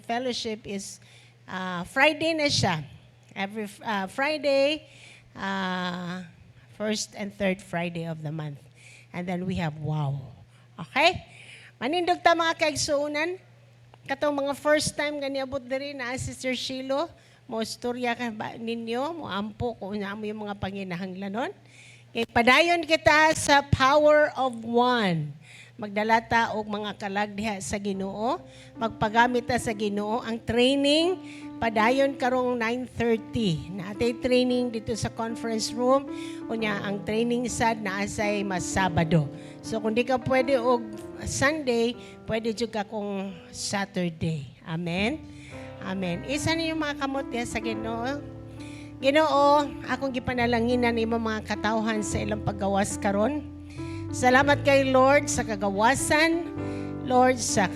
Fellowship is Friday na siya. Every Friday, first and third Friday of the month. And then we have WOW. Okay? Manindog ta mga kaigsuonan. Katong mga first time nga niabot diri na Sister Shilo, mo istorya ka ba ninyo, mo ampo kung unsa mo yung mga panginahanglanon. Okay, padayon kita sa power of one. Magdala ta og mga kalag diha sa Ginoo, magpagamit ta sa Ginoo. Ang training padayon karong 9:30. Naatay training dito sa conference room. Unya ang training sad naa say mas Sabado. So kung di ka pwede og Sunday, pwede jud ka kung Saturday. Amen. Amen. Isa ninyo mga kamot diha sa Ginoo. Ginoo, akong gipanalanginan imo mga katawhan sa ilang paggawas karon. Salamat kay Lord sa kagawasan, Lord sa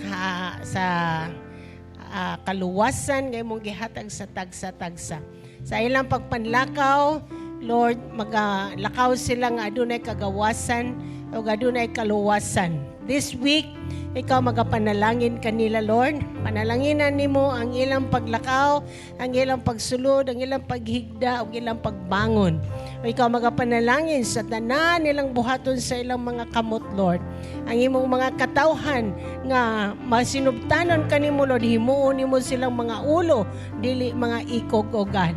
kaluwasan nga imong gihatag sa tagsa-tagsa. Sa ilang pagpanlakaw, Lord, magalakaw sila nga adunay kagawasan o adunay kaluwasan. This week, Ikaw magapanalangin kanila, Lord. Panalanginan nimo ang ilang paglakaw, ang ilang pagsulod, ang ilang paghigda, ug ilang pagbangon. O ikaw magapanalangin sa tanan nilang buhaton sa ilang mga kamot, Lord. Ang imong mga katawhan nga masinubtanon kanimo, Lord, himuon nimo silang mga ulo, dili mga ikog, O God.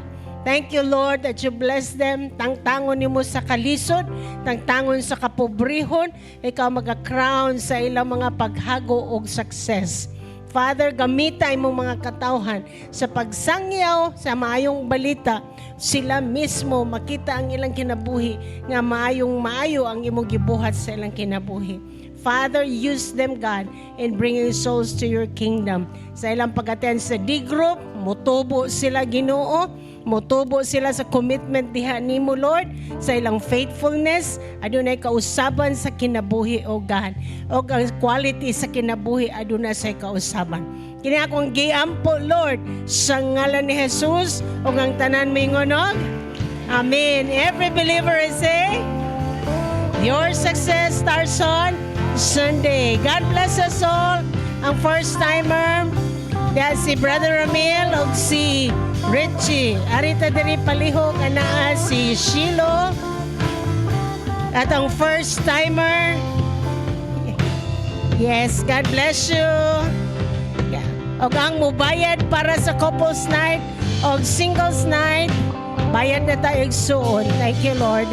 Thank you, Lord, that you bless them. Tangtangon nimo sa kalisod, tangtangon sa kapobrehon, ikaw maga-crown sa ilang mga paghago og success. Father, gamita imong mga katawhan sa pagsangyaw sa maayong balita. Sila mismo makita ang ilang kinabuhi nga maayong maayo ang imong gibuhat sa ilang kinabuhi. Father, use them, God, in bringing souls to your kingdom. Sa ilang pag-attend sa D-group, mutubo sila, Ginoo. Mutubo sila sa commitment diha nimo, Lord, sa ilang faithfulness, adunay kausaban sa kinabuhi, O God. O ang quality sa kinabuhi aduna sa kausaban. Kini akong giampo, Lord, sa ngalan ni Jesus ug ang tanan moingon og Amen. Every believer is say, your success starts on Sunday. God bless us all. Ang first timer, diya si Brother Ramil ug si Richie. Arita diri palihog anaa si Shilo. At ang first timer, yes, God bless you. Yeah. Og ang mubayad para sa couples night og singles night, bayad na tayo igsuon. Thank you, Lord.